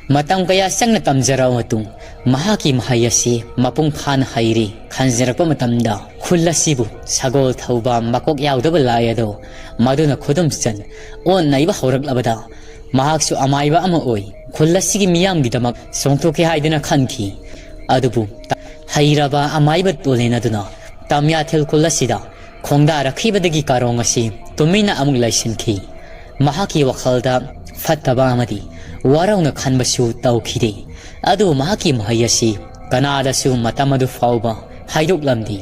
ꯃꯇꯝ ꯀꯌꯥ ꯆꯪꯅ ꯇꯝꯖꯔꯕ ꯃꯇꯨꯡ ꯃꯍꯥꯛꯀꯤ ꯃꯍꯩ ꯑꯁꯤ ꯃꯄꯨꯡ ꯐꯥꯅ ꯍꯩꯔꯦ ꯈꯟꯖꯔꯛꯄ ꯃꯇꯝꯗ ꯈꯨꯜ ꯑꯁꯤꯕꯨ ꯁꯒꯣꯜ ꯊꯧꯕ ꯃꯀꯣꯛ ꯌꯥꯎꯗꯕ ꯂꯥꯏ ꯑꯗꯣ ꯃꯗꯨꯅ ꯈꯨꯗꯨꯝꯆꯟ ꯑꯣꯟ ꯅꯩꯕ ꯍꯧꯔꯛꯂꯕꯗ ꯃꯍꯥꯛꯁꯨ ꯑꯃꯥꯏꯕ ꯑꯃ ꯑꯣꯏ ꯈꯨꯜ ꯑꯁꯤꯒꯤ ꯃꯤꯌꯥꯝꯒꯤꯗꯃꯛ ꯆꯣꯡꯊꯣꯛꯀꯦ ꯍꯥꯏꯗꯨꯅ ꯈꯟꯈꯤ꯫ ꯑꯗꯨꯕꯨ ꯍꯩꯔꯕ ꯑꯃꯥꯏꯕ ꯇꯣꯂꯦꯟ ꯑꯗꯨꯅ ꯇꯝꯌꯥꯊꯦꯜ ꯈꯨꯜ ꯑꯁꯤꯗ ꯈꯣꯡꯗꯥꯔꯛꯈꯤꯕꯗꯒꯤ ꯀꯥꯔꯣꯡ ꯑꯁꯤ ꯇꯨꯃꯤꯟꯅ ꯑꯃꯨꯛ ꯂꯩꯁꯤꯟꯈꯤ꯫ ꯃꯍꯥꯛꯀꯤ ꯋꯥꯈꯜꯗ ꯐꯠꯇꯕ ꯑꯃꯗꯤ ꯋꯥꯔꯧꯅ ꯈꯟꯕꯁꯨ ꯇꯧꯈꯤꯗꯦ꯫ ꯑꯗꯨꯕꯨ ꯃꯍꯥꯛꯀꯤ ꯃꯍꯩ ꯑꯁꯤ ꯀꯅꯥꯗꯁꯨ ꯃꯇꯝ ꯑꯗꯨ ꯐꯥꯎꯕ ꯍꯥꯏꯗꯣꯛꯂꯝꯗꯦ꯫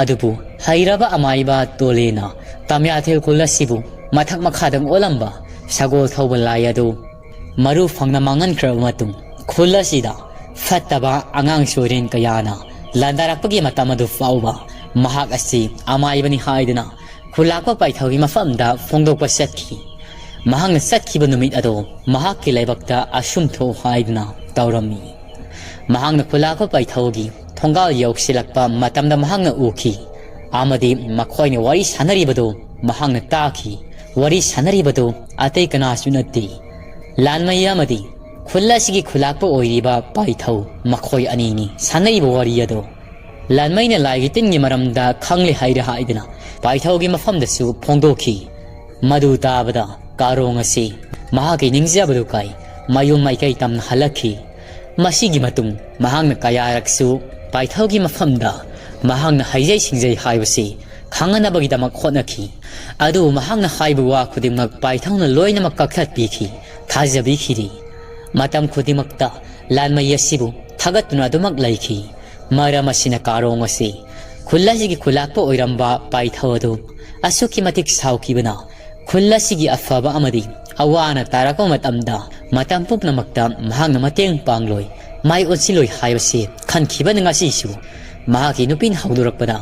ꯑꯗꯨꯕꯨ ꯍꯩꯔꯕ ꯑꯃꯥꯏꯕ ꯇꯣꯂꯦꯅ ꯇꯝꯌꯥꯊꯦꯜ ꯈꯨꯜ ꯑꯁꯤꯕꯨ ꯃꯊꯛ ꯃꯈꯥꯗ ꯑꯣꯜꯂꯝꯕ ꯁꯒꯣꯜ ꯊꯧꯕ ꯂꯥꯏ ꯑꯗꯨ ꯃꯔꯨ ꯐꯪꯅ ꯃꯥꯡꯍꯟꯈ꯭ꯔꯕ ꯃꯇꯨꯡ ꯈꯨꯜ ꯑꯁꯤꯗ ꯐꯠꯇꯕ ꯑꯉꯥꯡ ꯆꯣꯏꯔꯦꯟ ꯀꯌꯥꯅ ꯂꯥꯟꯗꯥꯔꯛꯄꯒꯤ ꯃꯇꯝ ꯑꯗꯨ ꯐꯥꯎꯕ ꯃꯍꯥꯛ ꯑꯁꯤ ꯑꯃꯥꯏꯕꯅꯤ ꯍꯥꯏꯗꯨꯅ ꯈꯨꯂꯥꯛꯄ ꯄꯥꯏꯊꯧꯒꯤ ꯃꯐꯝꯗ ꯐꯣꯡꯗꯣꯛꯄ ꯆꯠꯈꯤ꯫ ꯃꯍꯥꯛꯅ ꯆꯠꯈꯤꯕ ꯅꯨꯃꯤꯠ ꯑꯗꯣ ꯃꯍꯥꯛꯀꯤ ꯂꯥꯏꯕꯛꯇ ꯑꯁꯨꯝ ꯊꯣꯛꯎ ꯍꯥꯏꯗꯨꯅ ꯇꯧꯔꯝꯃꯤ꯫ ꯃꯍꯥꯛꯅ ꯈꯨꯂꯥꯛꯄ ꯄꯥꯏꯊꯧꯒꯤ ꯊꯣꯡꯒꯥꯜ ꯌꯧꯁꯤꯜꯂꯛꯄ ꯃꯇꯝꯗ ꯃꯍꯥꯛꯅ ꯎꯈꯤ ꯑꯃꯗꯤ ꯃꯈꯣꯏꯅ ꯋꯥꯔꯤ ꯁꯥꯟꯅꯔꯤꯕꯗꯨ ꯃꯍꯥꯛꯅ ꯇꯥꯈꯤ꯫ ꯋꯥꯔꯤ ꯁꯥꯟꯅꯔꯤꯕꯗꯨ ꯑꯇꯩ ꯀꯅꯥꯁꯨ ꯅꯠꯇꯦ, ꯂꯥꯟꯃꯩ ꯑꯃꯗꯤ ꯈꯨꯜ ꯑꯁꯤꯒꯤ ꯈꯨꯂꯥꯛꯄ ꯑꯣꯏꯔꯤꯕ ꯄꯥꯏꯊꯧ ꯃꯈꯣꯏ ꯑꯅꯤꯅꯤ ꯁꯥꯟꯅꯔꯤꯕ ꯋꯥꯔꯤ ꯑꯗꯨ꯫ ꯂꯥꯟꯃꯩꯅ ꯂꯥꯏꯒꯤ ꯇꯤꯟꯒꯤ ꯃꯔꯝꯗ ꯈꯪꯂꯦ ꯍꯥꯏꯔꯦ ꯍꯥꯏꯗꯨꯅ ꯄꯥꯏꯊꯧꯒꯤ ꯃꯐꯝꯗꯁꯨ ꯐꯣꯡꯗꯣꯛꯈꯤ꯫ ꯃꯗꯨ ꯇꯥꯕꯗ ꯀꯥꯔꯣꯡ ꯑꯁꯤ ꯃꯍꯥꯛꯀꯤ ꯅꯤꯡꯖꯕꯗꯨ ꯀꯥꯏ ꯃꯌꯨꯝ ꯃꯥꯏꯀꯩ ꯇꯝꯅ ꯍꯜꯂꯛꯈꯤ꯫ ꯃꯁꯤꯒꯤ ꯃꯇꯨꯡ ꯃꯍꯥꯛꯅ ꯀꯌꯥꯔꯛꯁꯨ ꯄꯥꯏꯊꯧꯒꯤ ꯃꯐꯝꯗ ꯃꯍꯥꯛꯅ ꯍꯩꯖꯩ ꯁꯤꯡꯖꯩ ꯍꯥꯏꯕꯁꯤ ꯈꯪꯍꯟꯅꯕꯒꯤꯗꯃꯛ ꯍꯣꯠꯅꯈꯤ꯫ ꯑꯗꯨꯕꯨ ꯃꯍꯥꯛꯅ ꯍꯥꯏꯕ ꯋꯥ ꯈꯨꯗꯤꯡꯃꯛ ꯄꯥꯏꯊꯧꯅ ꯂꯣꯏꯅꯃꯛ ꯀꯛꯊꯠꯄꯤꯈꯤ, ꯊꯥꯖꯕꯤꯈꯤꯗꯦ꯫ ꯃꯇꯝ ꯈꯨꯗꯤꯡꯃꯛꯇ ꯂꯥꯟꯃꯩ ꯑꯁꯤꯕꯨ ꯊꯥꯒꯠꯇꯨꯅ ꯑꯗꯨꯃꯛ ꯂꯩꯈꯤ꯫ ꯃꯔꯝ ꯑꯁꯤꯅ ꯀꯥꯔꯣꯡ ꯑꯁꯤ ꯈꯨꯜ ꯑꯁꯤꯒꯤ ꯈꯨꯜꯂꯥꯛꯄ ꯑꯣꯏꯔꯝꯕ ꯄꯥꯏꯊꯧ ꯑꯗꯨ ꯑꯁꯨꯛꯀꯤ ꯃꯇꯤꯛ ꯁꯥꯎꯈꯤꯕꯅ, ꯈꯨꯜ ꯑꯁꯤꯒꯤ ꯑꯐꯕ ꯑꯃꯗꯤ ꯑꯋꯥ ꯑꯅꯥ ꯇꯥꯔꯛꯄ ꯃꯇꯝꯗ ꯃꯇꯝ ꯄꯨꯝꯅꯃꯛꯇ ꯃꯍꯥꯛꯅ ꯃꯇꯦꯡ ꯄꯥꯡꯂꯣꯏ, ꯃꯥꯏ ꯑꯣꯟꯁꯤꯜꯂꯣꯏ ꯍꯥꯏꯕꯁꯤ ꯈꯟꯈꯤꯕꯅ ꯉꯁꯤꯁꯨ ꯃꯍꯥꯛꯀꯤ ꯅꯨꯄꯤꯅ ꯍꯧꯗꯣꯔꯛꯄꯗ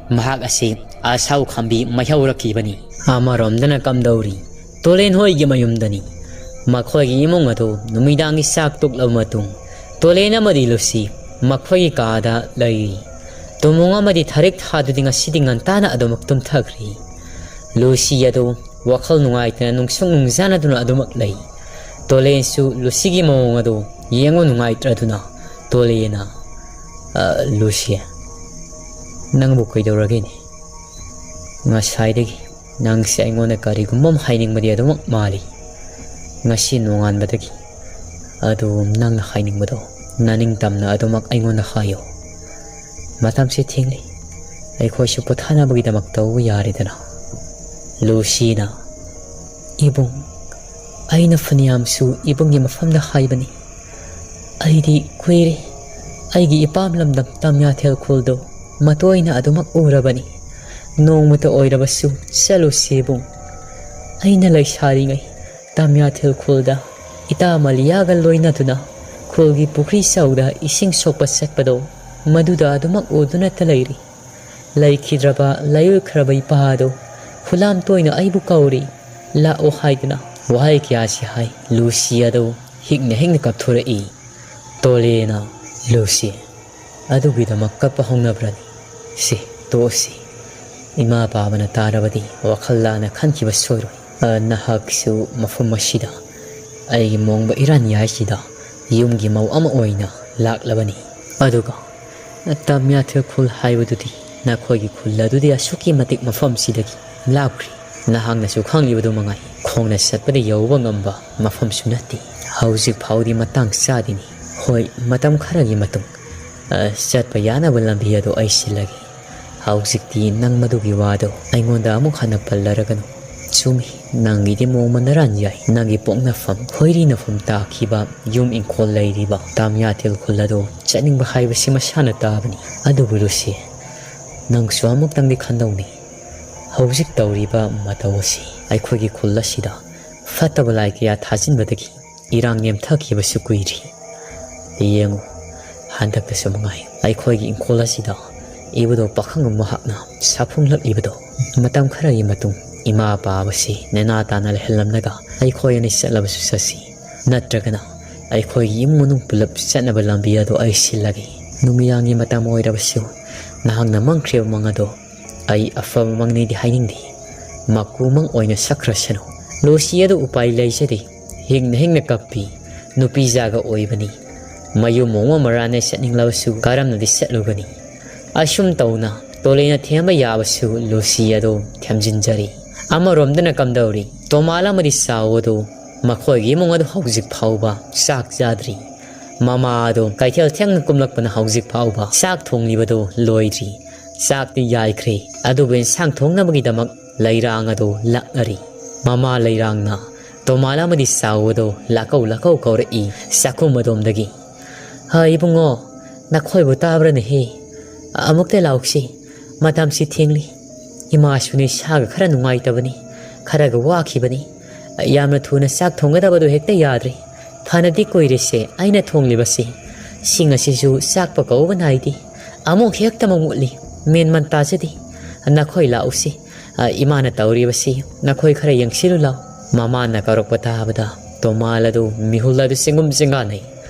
ꯃꯍꯥꯛ ꯑꯁꯤ ꯑꯁꯥꯎ ꯈꯝꯕꯤ ꯃꯩꯍꯧꯔꯛꯈꯤꯕꯅꯤ꯫ ꯑꯃꯔꯣꯝꯗꯅ ꯀꯝꯗꯧꯔꯤ? ꯇꯣꯂꯦꯟ ꯍꯣꯏꯒꯤ ꯃꯌꯨꯝꯗꯅꯤ꯫ ꯃꯈꯣꯏꯒꯤ ꯏꯃꯨꯡ ꯑꯗꯨ ꯅꯨꯃꯤꯗꯥꯡꯒꯤ ꯆꯥꯛ ꯇꯣꯛꯂꯕ ꯃꯇꯨꯡ ꯇꯣꯂꯦꯟ ꯑꯃꯗꯤ ꯂꯨꯁꯤ ꯃꯈꯣꯏꯒꯤ ꯀꯥꯗ ꯂꯩꯔꯤ꯫ ꯇꯨꯃꯣꯡ ꯑꯃꯗꯤ ꯊꯥꯔꯤꯛ ꯊꯥꯗꯨꯗꯤ ꯉꯁꯤꯗꯤ ꯉꯟꯇꯥꯅ ꯑꯗꯨꯃꯛ ꯇꯨꯝꯊꯈ꯭ꯔꯤ꯫ ꯂꯨꯁꯤ ꯑꯗꯨ ꯋꯥꯈꯜ ꯅꯨꯡꯉꯥꯏꯇꯅ ꯅꯨꯡꯁꯨꯛ ꯅꯨꯡꯖꯥꯅꯗꯨꯅ ꯑꯗꯨꯃꯛ ꯂꯩ꯫ ꯇꯣꯂꯦꯟꯁꯨ ꯂꯨꯁꯤꯒꯤ ꯃꯑꯣꯡ ꯑꯗꯨ ꯌꯦꯡꯕ ꯅꯨꯡꯉꯥꯏꯇ꯭ꯔꯗꯨꯅ ꯇꯣꯂꯦꯟꯅ, "ꯑ, ꯂꯨꯁꯤ, ꯅꯪꯕꯨ ꯀꯩꯗꯧꯔꯒꯦꯅꯦ? ꯉꯁꯥꯏꯗꯒꯤ ꯅꯪꯁꯦ ꯑꯩꯉꯣꯟꯗ ꯀꯔꯤꯒꯨꯝꯕ ꯑꯃ ꯍꯥꯏꯅꯤꯡꯕꯗꯤ ꯑꯗꯨꯃꯛ ꯃꯥꯜꯂꯤ꯫ ꯉꯁꯤ ꯅꯣꯡꯉꯥꯟꯕꯗꯒꯤ ꯑꯗꯨ ꯅꯪꯅ ꯍꯥꯏꯅꯤꯡꯕꯗꯣ ꯅꯅꯤꯡꯇꯝꯅ ꯑꯗꯨꯃꯛ ꯑꯩꯉꯣꯟꯗ ꯍꯥꯏꯌꯨ꯫ ꯃꯇꯝꯁꯦ ꯊꯦꯡꯂꯤ꯫ ꯑꯩꯈꯣꯏꯁꯨ ꯄꯣꯊꯥꯅꯕꯒꯤꯗꯃꯛ ꯇꯧꯕ ꯌꯥꯔꯦꯗꯅ꯫" ꯂꯨꯁꯤꯅ, "ꯏꯕꯨꯡ, ꯑꯩꯅ ꯐꯅꯌꯥꯝꯁꯨ ꯏꯕꯨꯡꯒꯤ ꯃꯐꯝꯗ ꯍꯥꯏꯕꯅꯤ꯫ ꯑꯩꯗꯤ ꯀꯨꯏꯔꯦ ꯑꯩꯒꯤ ꯏꯄꯥꯝ ꯂꯝꯗꯝ ꯇꯝꯌꯥꯊꯦꯜ ꯈꯨꯜꯗꯣ ꯃꯇꯣꯏꯅ ꯑꯗꯨꯃꯛ ꯎꯔꯕꯅꯤ꯫ ꯅꯣꯡꯃꯇ ꯑꯣꯏꯔꯕꯁꯨ ꯆꯠꯂꯨꯁꯤ ꯏꯕꯨꯡ꯫ ꯑꯩꯅ ꯂꯩꯁꯥꯔꯤꯉꯩ ꯇꯝꯌꯥꯊꯦꯜ ꯈꯨꯜꯗ ꯏꯇꯥ ꯃꯂꯤꯌꯥꯒ ꯂꯣꯏꯅꯗꯨꯅ ꯈꯨꯜꯒꯤ ꯄꯨꯈ꯭ꯔꯤ ꯆꯥꯎꯗ ꯏꯁꯤꯡ ꯁꯣꯛꯄ ꯆꯠꯄꯗꯣ ꯃꯗꯨꯗ ꯑꯗꯨꯃꯛ ꯎꯗꯨꯅꯇ ꯂꯩꯔꯤ꯫ ꯂꯩꯈꯤꯗ꯭ꯔꯕ ꯂꯥꯏꯑꯣꯏꯈ꯭ꯔꯕ ꯏꯄꯥ ꯑꯗꯣ ꯈꯨꯂꯥꯝ ꯇꯣꯏꯅ ꯑꯩꯕꯨ ꯀꯧꯔꯤ, ꯂꯥꯛꯑꯣ ꯍꯥꯏꯗꯨꯅ꯫" ꯋꯥꯍꯩ ꯀꯌꯥꯁꯤ ꯍꯥꯏ ꯂꯨꯁꯤ ꯑꯗꯨ ꯍꯤꯛꯅ ꯍꯤꯛꯅ ꯀꯞꯊꯣꯔꯛꯏ꯫ ꯇꯣꯂꯦꯅ, "ꯂꯨꯁꯤ, ꯑꯗꯨꯒꯤꯗꯃꯛ ꯀꯞꯄ ꯍꯧꯅꯕ꯭ꯔꯅꯤ? ꯁꯤ, ꯇꯣꯛꯑꯁꯤ꯫ ꯏꯃꯥ ꯄꯥꯕꯅ ꯇꯥꯔꯕꯗꯤ ꯋꯥꯈꯜ ꯂꯥꯟꯅ ꯈꯟꯈꯤꯕ ꯁꯣꯏꯔꯣꯏ꯫ ꯑ, ꯅꯍꯥꯛꯁꯨ ꯃꯐꯝ ꯑꯁꯤꯗ ꯑꯩꯒꯤ ꯃꯣꯡꯕ ꯏꯔꯥꯟ ꯌꯥꯏꯁꯤꯗ ꯌꯨꯝꯒꯤ ꯃꯧ ꯑꯃ ꯑꯣꯏꯅ ꯂꯥꯛꯂꯕꯅꯤ꯫ ꯑꯗꯨꯒ ꯇꯝꯌꯥꯊꯦꯜ ꯈꯨꯜ ꯍꯥꯏꯕꯗꯨꯗꯤ ꯅꯈꯣꯏꯒꯤ ꯈꯨꯜ ꯑꯗꯨꯗꯤ ꯑꯁꯨꯛꯀꯤ ꯃꯇꯤꯛ ꯃꯐꯝꯁꯤꯗꯒꯤ ꯂꯥꯞꯈ꯭ꯔꯤ꯫ ꯅꯍꯥꯛꯅꯁꯨ ꯈꯪꯂꯤꯕꯗꯨ ꯃꯉꯥꯏ, ꯈꯣꯡꯅ ꯆꯠꯄꯗ ꯌꯧꯕ ꯉꯝꯕ ꯃꯐꯝꯁꯨ ꯅꯠꯇꯦ꯫ ꯍꯧꯖꯤꯛ ꯐꯥꯎꯗꯤ ꯃꯇꯥꯡ ꯆꯥꯗꯦꯅꯦ꯫ ꯍꯣꯏ, ꯃꯇꯝ ꯈꯔꯒꯤ ꯃꯇꯨꯡ, ꯑ, ꯆꯠꯄ ꯌꯥꯅꯕ ꯂꯝꯕꯤ ꯑꯗꯨ ꯑꯩ ꯁꯤꯜꯂꯒꯦ꯫ ꯍꯧꯖꯤꯛꯇꯤ ꯅꯪ ꯃꯗꯨꯒꯤ ꯋꯥꯗꯣ ꯑꯩꯉꯣꯟꯗ ꯑꯃꯨꯛ ꯍꯟꯅ ꯄꯜꯂꯔꯒꯅꯨ꯫ ꯆꯨꯝꯃꯤ, ꯅꯪꯒꯤꯗꯤ ꯃꯣꯡꯃ ꯅꯔꯥꯟ ꯌꯥꯏ꯫ ꯅꯪꯒꯤ ꯄꯣꯛꯅꯐꯝ, ꯈꯣꯏꯔꯤꯅꯐꯝ ꯇꯥꯈꯤꯕ ꯌꯨꯝ ꯏꯪꯈꯣꯜ ꯂꯩꯔꯤꯕ ꯇꯥꯃꯤꯌꯥꯊꯦꯜ ꯈꯨꯜ ꯑꯗꯨ ꯆꯠꯅꯤꯡꯕ ꯍꯥꯏꯕꯁꯤ ꯃꯁꯥꯅ ꯇꯥꯕꯅꯤ꯫ ꯑꯗꯨꯕꯨ ꯂꯨꯁꯤ, ꯅꯪꯁꯨ ꯑꯃꯨꯛꯇꯪꯗꯤ ꯈꯟꯗꯧꯅꯤ꯫ ꯍꯧꯖꯤꯛ ꯇꯧꯔꯤꯕ ꯃꯇꯧ ꯑꯁꯤ ꯑꯩꯈꯣꯏꯒꯤ ꯈꯨꯜ ꯑꯁꯤꯗ ꯐꯠꯇꯕ ꯂꯥꯏ ꯀꯌꯥ ꯊꯥꯖꯤꯟꯕꯗꯒꯤ ꯏꯔꯥꯡ ꯅꯦꯝꯊꯈꯤꯕꯁꯨ ꯀꯨꯏꯗ꯭ꯔꯤ꯫ ꯌꯦꯡꯉꯨ, ꯍꯟꯗꯛꯇꯁꯨ ꯃꯉꯥꯏ, ꯑꯩꯈꯣꯏꯒꯤ ꯏꯪꯈꯣꯜ ꯑꯁꯤꯗ ꯏꯕꯨꯙꯧ ꯄꯥꯈꯪꯕ ꯃꯍꯥꯛꯅ ꯁꯥꯐꯨꯡꯂꯛꯂꯤꯕꯗꯣ꯫ ꯃꯇꯝ ꯈꯔꯒꯤ ꯃꯇꯨꯡ ꯏꯃꯥ ꯄꯥꯕꯁꯤ ꯅꯦꯅꯥ ꯇꯥꯅ ꯂꯩꯍꯜꯂꯝꯂꯒ ꯑꯩꯈꯣꯏ ꯑꯅꯤ ꯆꯠꯂꯕꯁꯨ ꯆꯠꯁꯤ, ꯅꯠꯇ꯭ꯔꯒꯅ ꯑꯩꯈꯣꯏꯒꯤ ꯏꯃꯨꯡ ꯃꯅꯨꯡ ꯄꯨꯂꯞ ꯆꯠꯅꯕ ꯂꯝꯕꯤ ꯑꯗꯨ ꯑꯩ ꯁꯤꯜꯂꯒꯦ꯫ ꯅꯨꯃꯤꯗꯥꯡꯒꯤ ꯃꯇꯝ ꯑꯣꯏꯔꯕꯁꯨ ꯅꯍꯥꯛꯅ ꯃꯪꯈ꯭ꯔꯤꯕ ꯃꯪ ꯑꯗꯣ ꯑꯩ ꯑꯐꯕ ꯃꯪꯅꯤꯗꯤ ꯍꯥꯏꯅꯤꯡꯗꯦ꯫ ꯃꯀꯨ ꯃꯪ ꯑꯣꯏꯅ ꯁꯛꯈ꯭ꯔꯁꯅꯨ꯫ ꯂꯨꯁꯤ ꯑꯗꯨ ꯎꯄꯥꯏ ꯂꯩꯖꯗꯦ꯫ ꯍꯤꯡꯅ ꯍꯤꯡꯅ ꯀꯞꯄꯤ꯫ ꯅꯨꯄꯤ ꯖꯥꯒ ꯑꯣꯏꯕꯅꯤ꯫ ꯃꯌꯨꯝ ꯃꯣꯡ ꯑꯃ ꯔꯥꯟꯅ ꯆꯠꯅꯤꯡꯂꯕꯁꯨ ꯀꯔꯝꯅꯗꯤ ꯆꯠꯂꯨꯒꯅꯤ? ꯑꯁꯨꯝ ꯇꯧꯅ ꯇꯣꯂꯩꯅ ꯊꯦꯝꯕ ꯌꯥꯕꯁꯨ ꯂꯨꯁꯤ ꯑꯗꯨ ꯊꯦꯝꯖꯤꯟꯖꯔꯤ꯫ ꯑꯃꯔꯣꯝꯗꯅ ꯀꯝꯗꯧꯔꯤ? ꯇꯣꯃꯥꯜ ꯑꯃꯗꯤ ꯆꯥꯎ ꯑꯗꯨ ꯃꯈꯣꯏꯒꯤ ꯏꯃꯨꯡ ꯑꯗꯨ ꯍꯧꯖꯤꯛ ꯐꯥꯎꯕ ꯆꯥꯛ ꯆꯥꯗ꯭ꯔꯤ꯫ ꯃꯃꯥ ꯑꯗꯨ ꯀꯩꯊꯦꯜ ꯊꯦꯡꯅ ꯀꯨꯝꯂꯛꯄꯅ ꯍꯧꯖꯤꯛ ꯐꯥꯎꯕ ꯆꯥꯛ ꯊꯣꯡꯂꯤꯕꯗꯨ ꯂꯣꯏꯗ꯭ꯔꯤ꯫ ꯆꯥꯛꯇꯤ ꯌꯥꯏꯈ꯭ꯔꯦ, ꯑꯗꯨꯕꯨ ꯏꯟꯁꯥꯡ ꯊꯣꯡꯅꯕꯒꯤꯗꯃꯛ ꯂꯩꯔꯥꯡ ꯑꯗꯨ ꯂꯥꯛꯅꯔꯤ꯫ ꯃꯃꯥ ꯂꯩꯔꯥꯡꯅ ꯇꯣꯃꯥꯜ ꯑꯃꯗꯤ ꯆꯥꯎ ꯑꯗꯨ ꯂꯥꯛꯀꯧ ꯂꯥꯛꯀꯧ ꯀꯧꯔꯛꯏ ꯆꯥꯛꯈꯨꯝ ꯑꯗꯣꯝꯗꯒꯤ꯫ "ꯍꯥ, ꯏꯕꯨꯡꯉꯣ, ꯅꯈꯣꯏꯕꯨ ꯇꯥꯕ꯭ꯔꯅꯦꯍꯦ? ꯑꯃꯨꯛꯇ ꯂꯥꯎꯁꯤ, ꯃꯇꯝꯁꯤ ꯊꯦꯡꯂꯤ꯫ ꯏꯃꯥꯁꯨꯅꯦ ꯁꯥꯒ ꯈꯔ ꯅꯨꯡꯉꯥꯏꯇꯕꯅꯤ, ꯈꯔꯒ ꯋꯥꯈꯤꯕꯅꯤ꯫ ꯌꯥꯝꯅ ꯊꯨꯅ ꯆꯥꯛ ꯊꯣꯡꯒꯗꯕꯗꯨ ꯍꯦꯛꯇ ꯌꯥꯗ꯭ꯔꯦ꯫ ꯐꯅꯗꯤ ꯀꯨꯏꯔꯦꯁꯦ ꯑꯩꯅ ꯊꯣꯡꯂꯤꯕꯁꯤ꯫ ꯁꯤꯡ ꯑꯁꯤꯁꯨ ꯆꯥꯛꯄ ꯀꯧꯕ ꯅꯥꯏꯗꯦ꯫ ꯑꯃꯨꯛ ꯍꯦꯛꯇꯃꯛ ꯃꯨꯠꯂꯤ꯫ ꯃꯦꯟ ꯃꯥꯟ ꯇꯥꯖꯗꯦ꯫ ꯅꯈꯣꯏ ꯂꯥꯛꯎꯁꯤ꯫ ꯑ, ꯏꯃꯥꯅ ꯇꯧꯔꯤꯕꯁꯤ ꯅꯈꯣꯏ ꯈꯔ ꯌꯦꯡꯁꯤꯜꯂꯨ ꯂꯥꯎ꯫" ꯃꯃꯥꯅ ꯀꯧꯔꯛꯄ ꯇꯥꯕꯗ ꯇꯣꯃꯥꯜ ꯑꯗꯨ ꯃꯤꯍꯨꯜ ꯑꯗꯨ ꯆꯦꯡꯒꯨꯝ ꯆꯦꯡꯒꯥꯅꯩ꯫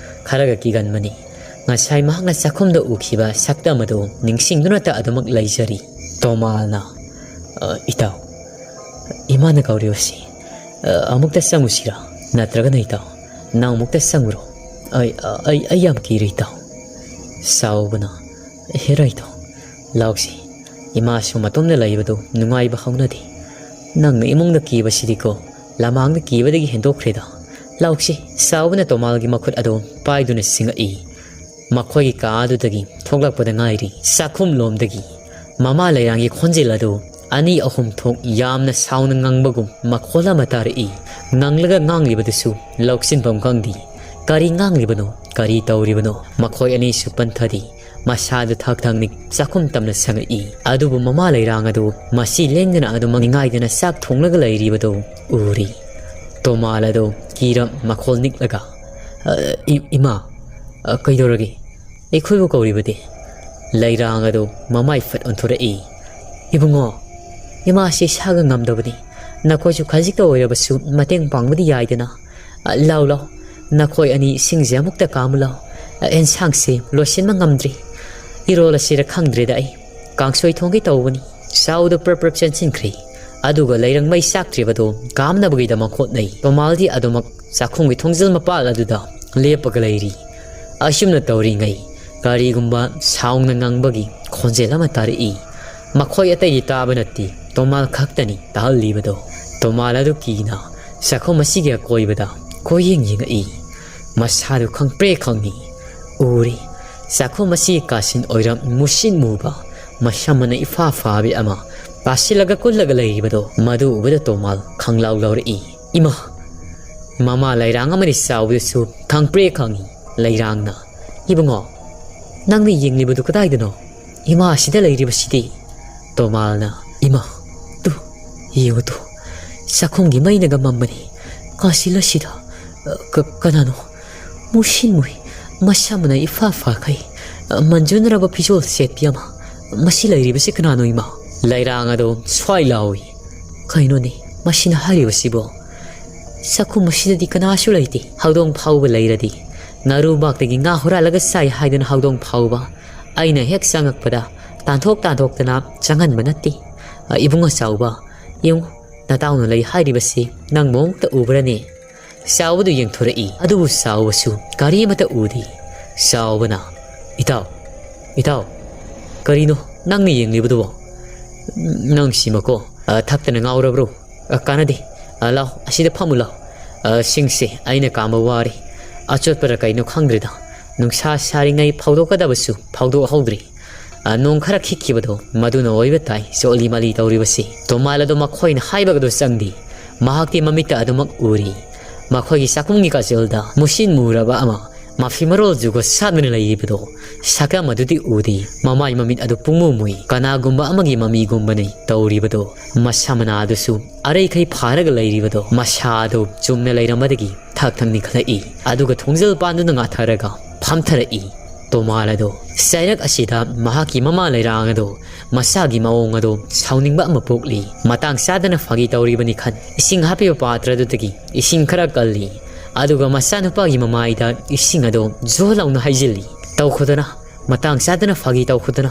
ꯈꯔꯒ ꯀꯤꯒꯟꯕꯅꯤ꯫ ꯉꯁꯥꯏ ꯃꯍꯥꯛꯅ ꯆꯥꯛꯈꯨꯝꯗ ꯎꯈꯤꯕ ꯁꯛꯇꯝ ꯑꯗꯨ ꯅꯤꯡꯁꯤꯡꯗꯨꯅꯇ ꯑꯗꯨꯃꯛ ꯂꯩꯖꯔꯤ꯫ ꯇꯣꯃꯥꯜꯅ, "ꯑ, ꯏꯇꯥꯎ, ꯏꯃꯥꯅ ꯀꯧꯔꯤꯕꯁꯤ, ꯑ, ꯑꯃꯨꯛꯇ ꯆꯪꯉꯨꯁꯤꯔꯥ? ꯅꯠꯇ꯭ꯔꯒꯅ ꯏꯇꯥꯎ, ꯅꯪ ꯑꯃꯨꯛꯇ ꯆꯪꯉꯨꯔꯣ? ꯑꯩ, ꯑꯩ, ꯑꯩ ꯌꯥꯝ ꯀꯤꯔꯦ ꯏꯇꯥꯎ꯫" ꯆꯥꯎꯕꯅ, "ꯍꯦꯔꯥ ꯏꯇꯥꯎ, ꯂꯥꯎꯁꯤ꯫ ꯏꯃꯥꯁꯨ ꯃꯇꯣꯝꯗ ꯂꯩꯕꯗꯨ ꯅꯨꯡꯉꯥꯏꯕ ꯍꯧꯅꯗꯦ꯫ ꯅꯪꯅ ꯏꯃꯨꯡꯗ ꯀꯤꯕꯁꯤꯗꯤꯀꯣ, ꯂꯃꯥꯡꯗ ꯀꯤꯕꯗꯒꯤ ꯍꯦꯟꯗꯣꯛꯈ꯭ꯔꯦꯗ꯫ ꯂꯥꯎꯁꯤ꯫" ꯆꯥꯎꯕꯅ ꯇꯣꯃꯥꯜꯒꯤ ꯃꯈꯨꯠ ꯑꯗꯨ ꯄꯥꯏꯗꯨꯅ ꯆꯤꯡꯉꯛꯏ꯫ ꯃꯈꯣꯏꯒꯤ ꯀꯥ ꯑꯗꯨꯗꯒꯤ ꯊꯣꯛꯂꯛꯄꯗ ꯉꯥꯏꯔꯤ꯫ ꯆꯥꯛꯈꯨꯝ ꯂꯣꯝꯗꯒꯤ ꯃꯃꯥ ꯂꯩꯔꯥꯡꯒꯤ ꯈꯣꯟꯖꯦꯜ ꯑꯗꯨ ꯑꯅꯤ ꯑꯍꯨꯝ ꯊꯣꯛ ꯌꯥꯝꯅ ꯁꯥꯎꯅ ꯉꯪꯕꯒꯨꯝ ꯃꯈꯣꯜ ꯑꯃ ꯇꯥꯔꯛꯏ꯫ ꯉꯪꯂꯒ ꯉꯥꯡꯂꯤꯕꯗꯨꯁꯨ ꯂꯧꯁꯤꯟꯐꯝ ꯈꯪꯗꯦ꯫ ꯀꯔꯤ ꯉꯥꯡꯂꯤꯕꯅꯣ? ꯀꯔꯤ ꯇꯧꯔꯤꯕꯅꯣ? ꯃꯈꯣꯏ ꯑꯅꯤꯁꯨ ꯄꯟꯊꯗꯦ꯫ ꯃꯁꯥꯗꯨ ꯊꯛ ꯊꯛꯅꯤ ꯆꯥꯛꯈꯨꯝ ꯇꯝꯅ ꯁꯪꯉꯛꯏ꯫ ꯑꯗꯨꯕꯨ ꯃꯃꯥ ꯂꯩꯔꯥꯡ ꯑꯗꯨ ꯃꯁꯤ ꯂꯦꯡꯗꯅ ꯑꯗꯨꯃꯛ ꯅꯤꯡꯉꯥꯏꯗꯅ ꯆꯥꯛ ꯊꯣꯡꯂꯒ ꯂꯩꯔꯤꯕꯗꯨ ꯎꯔꯤ꯫ ꯇꯣꯃꯥꯜ ꯑꯗꯨ ꯀꯤꯔ ꯃꯈꯣꯜ ꯅꯤꯛꯂꯒ, "ꯑ, ꯏ-, ꯏꯃꯥ, ꯑ, ꯀꯩꯗꯧꯔꯒꯦ? ꯑꯩꯈꯣꯏꯕꯨ ꯀꯧꯔꯤꯕꯗꯤ?" ꯂꯩꯔꯥꯡ ꯑꯗꯨ ꯃꯃꯥꯏ ꯐꯠ ꯑꯣꯟꯊꯣꯔꯛꯏ꯫ "ꯏꯕꯨꯡꯉꯣ, ꯏꯃꯥꯁꯤ ꯏꯁꯥꯒ ꯉꯝꯗꯕꯅꯤ꯫ ꯅꯈꯣꯏꯁꯨ ꯈꯖꯤꯛꯇ ꯑꯣꯏꯔꯕꯁꯨ ꯃꯇꯦꯡ ꯄꯥꯡꯕꯗꯤ ꯌꯥꯏꯗꯅ꯫ ꯑ, ꯂꯥꯎ, ꯂꯥꯎ, ꯅꯈꯣꯏ ꯑꯅꯤ ꯏꯁꯤꯡꯁꯦ ꯑꯃꯨꯛꯇ ꯀꯥꯝꯃꯨ ꯂꯥꯎ꯫ ꯑ, ꯑꯦꯟꯁꯥꯡꯁꯦ ꯂꯣꯏꯁꯤꯟꯕ ꯉꯝꯗ꯭ꯔꯤ꯫ ꯏꯔꯣꯜ ꯑꯁꯤꯔ ꯈꯪꯗ꯭ꯔꯦꯗ ꯑꯩ꯫ ꯀꯥꯡꯁꯣꯏ ꯊꯣꯡꯒꯦ ꯇꯧꯕꯅꯤ꯫" ꯆꯥꯎꯗ ꯄ꯭ꯔꯞ ꯄ꯭ꯔꯞ ꯆꯦꯟꯁꯤꯟꯈ꯭ꯔꯦ꯫ ꯑꯗꯨꯒ ꯂꯩꯔꯪ ꯃꯩ ꯆꯥꯛꯇ꯭ꯔꯤꯕꯗꯣ ꯀꯥꯝꯅꯕꯒꯤꯗꯃꯛ ꯍꯣꯠꯅꯩ꯫ ꯇꯣꯃꯥꯜꯗꯤ ꯑꯗꯨꯃꯛ ꯆꯥꯛꯈꯨꯝꯒꯤ ꯊꯣꯡꯖꯤꯜ ꯃꯄꯥꯜ ꯑꯗꯨꯗ ꯂꯦꯞꯄꯒ ꯂꯩꯔꯤ꯫ ꯑꯁꯨꯝꯅ ꯇꯧꯔꯤꯉꯩ ꯀꯔꯤꯒꯨꯝꯕ ꯁꯥꯎꯅ ꯉꯪꯕꯒꯤ ꯈꯣꯟꯖꯦꯜ ꯑꯃ ꯇꯥꯔꯛꯏ꯫ ꯃꯈꯣꯏ ꯑꯇꯩꯗꯤ ꯇꯥꯕ ꯅꯠꯇꯦ, ꯇꯣꯃꯥꯜ ꯈꯛꯇꯅꯤ ꯇꯥꯍꯜꯂꯤꯕꯗꯣ꯫ ꯇꯣꯃꯥꯜ ꯑꯗꯨ ꯀꯤꯅ ꯆꯥꯛꯈꯨꯝ ꯑꯁꯤꯒꯤ ꯑꯀꯣꯏꯕꯗ ꯀꯣꯏꯌꯦꯡ ꯌꯦꯡꯉꯛꯏ꯫ ꯃꯁꯥꯗꯨ ꯈꯪꯄ꯭ꯔꯦ ꯈꯪꯉꯤ꯫ ꯎꯔꯤ꯫ ꯆꯥꯛꯈꯨꯝ ꯑꯁꯤꯒꯤ ꯀꯥꯆꯤꯟ ꯑꯣꯏꯔꯞ ꯃꯨꯁꯤꯟ ꯃꯨꯕ, ꯃꯁꯝ ꯃꯅꯥ ꯏꯐꯥ ꯐꯥꯕꯤ ꯑꯃ ꯇꯥꯁꯤꯜꯂꯒ ꯀꯨꯜꯂꯒ ꯂꯩꯔꯤꯕꯗꯣ, ꯃꯗꯨ ꯎꯕꯗ ꯇꯣꯃꯥꯜ ꯈꯪꯂꯥꯎ ꯂꯥꯎꯔꯛꯏ꯫ "ꯏꯃꯥ!" ꯃꯃꯥ ꯂꯩꯔꯥꯡ ꯑꯃꯗꯤ ꯆꯥꯎꯕꯗꯨꯁꯨ ꯈꯪꯄ꯭ꯔꯦ ꯈꯪꯉꯤ꯫ ꯂꯩꯔꯥꯡꯅ, "ꯏꯕꯨꯡꯉꯣ, ꯅꯪꯅ ꯌꯦꯡꯂꯤꯕꯗꯨ ꯀꯗꯥꯏꯗꯅꯣ? ꯏꯃꯥ ꯑꯁꯤꯗ ꯂꯩꯔꯤꯕꯁꯤꯗꯤ?" ꯇꯣꯃꯥꯜꯅ, "ꯏꯃꯥ, ꯇꯨ, ꯌꯦꯡꯉꯨ ꯇꯨ, ꯆꯥꯛꯈꯨꯝꯒꯤ ꯃꯩꯅꯒ ꯃꯝꯕꯅꯤ꯫ ꯀꯥꯆꯤꯜ ꯑꯁꯤꯗ, ꯑ, ꯀ-, ꯀꯅꯥꯅꯣ? ꯃꯨꯁꯤꯟ ꯃꯨꯏ, ꯃꯁꯝꯅ ꯏꯐꯥ ꯐꯥꯈꯩ, ꯑ, ꯃꯟꯖꯨꯅꯔꯕ ꯐꯤꯖꯣꯜ ꯁꯦꯠꯄꯤ ꯑꯃ꯫ ꯃꯁꯤ ꯂꯩꯔꯤꯕꯁꯤ ꯀꯅꯥꯅꯣ, ꯏꯃꯥ?" ꯂꯩꯔꯥꯡ ꯑꯗꯣ ꯁ꯭ꯋꯥꯏ ꯂꯥꯎꯏ꯫ "ꯀꯩꯅꯣꯅꯦ ꯃꯁꯤꯅ ꯍꯥꯏꯔꯤꯕꯁꯤꯕꯣ? ꯆꯥꯛꯈꯨꯝ ꯑꯁꯤꯗꯗꯤ ꯀꯅꯥꯁꯨ ꯂꯩꯇꯦ꯫ ꯍꯧꯗꯣꯡ ꯐꯥꯎꯕ ꯂꯩꯔꯗꯤ ꯉꯥꯔꯨꯕꯥꯛꯇꯒꯤ ꯉꯥ ꯍꯨꯔꯥꯜꯂꯒ ꯆꯥꯏ ꯍꯥꯏꯗꯨꯅ ꯍꯧꯗꯣꯡ ꯐꯥꯎꯕ ꯑꯩꯅ ꯍꯦꯛ ꯆꯪꯉꯛꯄꯗ ꯇꯥꯟꯊꯣꯛ ꯇꯥꯟꯊꯣꯛꯇꯅ ꯆꯪꯍꯟꯕ ꯅꯠꯇꯦ꯫ ꯑ, ꯏꯕꯨꯡ ꯑꯆꯥꯎꯕ, ꯌꯦꯡꯉꯨ, ꯅꯇꯥꯎꯅ ꯂꯩ ꯍꯥꯏꯔꯤꯕꯁꯤ ꯅꯪ ꯃꯑꯣꯡꯇ ꯎꯕ꯭ꯔꯅꯦ?" ꯆꯥꯎꯕꯗꯨ ꯌꯦꯡꯊꯣꯔꯛꯏ꯫ ꯑꯗꯨꯕꯨ ꯆꯥꯎꯕꯁꯨ ꯀꯔꯤꯃꯇ ꯎꯗꯦ꯫ ꯆꯥꯎꯕꯅ, "ꯏꯇꯥꯎ, ꯏꯇꯥꯎ, ꯀꯔꯤꯅꯣ ꯅꯪꯅ ꯌꯦꯡꯂꯤꯕꯗꯨꯕꯣ? ꯅꯪ ꯁꯤꯃꯀꯣ, ꯑ, ꯊꯛꯇꯅ ꯉꯥꯎꯔꯕ꯭ꯔꯣ? ꯑ, ꯀꯥꯟꯅꯗꯦ꯫ ꯑ, ꯂꯥꯎ, ꯑꯁꯤꯗ ꯐꯝꯃꯨ ꯂꯥꯎ꯫ ꯑ, ꯁꯤꯡꯁꯦ ꯑꯩꯅ ꯀꯥꯝꯕ ꯋꯥꯔꯦ꯫ ꯑꯆꯣꯠꯄꯔ ꯀꯩꯅꯣ ꯈꯪꯗ꯭ꯔꯦꯗ꯫ ꯅꯨꯡꯁꯥ ꯁꯥꯔꯤꯉꯩ ꯐꯧꯗꯣꯛꯀꯗꯕꯁꯨ ꯐꯧꯗꯣꯛꯍꯧꯗ꯭ꯔꯤ꯫ ꯑ, ꯅꯣꯡ ꯈꯔ ꯈꯤꯛꯈꯤꯕꯗꯣ ꯃꯗꯨꯅ ꯑꯣꯏꯕ ꯇꯥꯏ ꯆꯣꯠꯂꯤ ꯃꯥꯜꯂꯤ ꯇꯧꯔꯤꯕꯁꯤ꯫" ꯇꯣꯃꯥꯜ ꯑꯗꯨ ꯃꯈꯣꯏꯅ ꯍꯥꯏꯕꯒꯗꯨ ꯆꯪꯗꯦ꯫ ꯃꯍꯥꯛꯇꯤ ꯃꯃꯤꯠꯇ ꯑꯗꯨꯃꯛ ꯎꯔꯤ꯫ ꯃꯈꯣꯏꯒꯤ ꯆꯥꯛꯈꯨꯝꯒꯤ ꯀꯥꯆꯤꯜꯗ ꯃꯨꯁꯤꯟ ꯃꯨꯔꯕ ꯑꯃ ꯃꯐꯤ ꯃꯔꯣꯜ ꯖꯨꯒꯣꯠ ꯆꯥꯗꯅ ꯂꯩꯔꯤꯕꯗꯣ ꯁꯛꯇꯝ ꯑꯗꯨꯗꯤ ꯎꯗꯦ꯫ ꯃꯃꯥꯏ ꯃꯃꯤꯠ ꯑꯗꯨ ꯄꯨꯡꯃꯨ ꯃꯨꯏ꯫ ꯀꯅꯥꯒꯨꯝꯕ ꯑꯃꯒꯤ ꯃꯃꯤꯒꯨꯝꯕꯅꯤ ꯇꯧꯔꯤꯕꯗꯣ꯫ ꯃꯁꯝ ꯃꯅꯥ ꯑꯗꯨꯁꯨ ꯑꯔꯩꯈꯩ ꯐꯥꯔꯒ ꯂꯩꯔꯤꯕꯗꯣ꯫ ꯃꯁꯥ ꯑꯗꯨ ꯆꯨꯝꯅ ꯂꯩꯔꯝꯕꯗꯒꯤ ꯊꯛ ꯊꯛ ꯅꯤꯛꯈꯠꯂꯛꯏ꯫ ꯑꯗꯨꯒ ꯊꯣꯡꯖꯤꯜ ꯄꯥꯟꯗꯨꯅ ꯉꯥꯊꯔꯒ ꯐꯝꯊꯔꯛꯏ꯫ ꯇꯣꯃꯥꯜ ꯑꯗꯣ ꯆꯩꯔꯛ ꯑꯁꯤꯗ ꯃꯍꯥꯛꯀꯤ ꯃꯃꯥ ꯂꯩꯔꯥꯡ ꯑꯗꯣ ꯃꯁꯥꯒꯤ ꯃꯑꯣꯡ ꯑꯗꯣ ꯁꯥꯎꯅꯤꯡꯕ ꯑꯃ ꯄꯣꯛꯂꯤ꯫ ꯃꯇꯥꯡ ꯆꯥꯗꯅ ꯐꯥꯒꯤ ꯇꯧꯔꯤꯕꯅꯤ ꯈꯟ ꯏꯁꯤꯡ ꯍꯥꯞꯄꯤꯕ ꯄꯥꯇ꯭ꯔꯗꯨꯗꯒꯤ ꯏꯁꯤꯡ ꯈꯔ ꯀꯜꯂꯤ꯫ ꯑꯗꯨꯒ ꯃꯆꯥꯅꯨꯄꯥꯒꯤ ꯃꯃꯥꯏꯗ ꯏꯁꯤꯡ ꯑꯗꯣ ꯖꯣ ꯂꯥꯎꯅ ꯍꯩꯖꯤꯜꯂꯤ꯫ "ꯇꯧꯈꯣꯗꯅ, ꯃꯇꯥꯡ ꯆꯥꯗꯅ ꯐꯥꯒꯤ ꯇꯧꯈꯣꯗꯅ,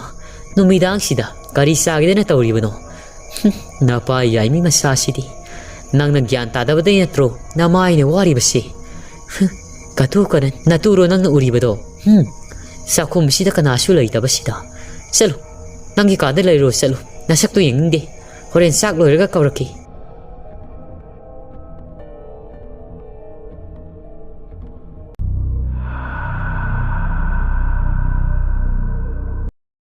ꯅꯨꯃꯤꯗꯥꯡꯁꯤꯗ ꯀꯔꯤ ꯆꯥꯒꯦꯗꯅ ꯇꯧꯔꯤꯕꯅꯣ? ꯍꯨꯝ, ꯅꯄꯥ ꯌꯥꯏꯃꯤ ꯃꯆꯥꯁꯤꯗꯤ꯫ ꯅꯪꯅ ꯒ꯭ꯌꯥꯟ ꯇꯥꯗꯕꯗꯩ ꯅꯠꯇ꯭ꯔꯣ ꯅꯃꯥꯏꯅ ꯋꯥꯔꯤꯕꯁꯦ? ꯍꯨꯝ, ꯀꯇꯨ ꯀꯔꯟ, ꯅꯇꯨꯔꯣ ꯅꯪꯅ ꯎꯔꯤꯕꯗꯣ? ꯍꯨꯝ, ꯆꯥꯛꯈꯨꯝꯁꯤꯗ ꯀꯅꯥꯁꯨ ꯂꯩꯇꯕꯁꯤꯗ꯫ ꯆꯠꯂꯨ, ꯅꯪꯒꯤ ꯀꯥꯗ ꯂꯩꯔꯨꯔꯣ, ꯆꯠꯂꯨ꯫ ꯅꯁꯛꯇꯨ ꯌꯦꯡꯅꯤꯡꯗꯦ꯫ ꯍꯣꯔꯦꯟ ꯆꯥꯛ ꯂꯣꯏꯔꯒ ꯀꯧꯔꯛꯀꯦ꯫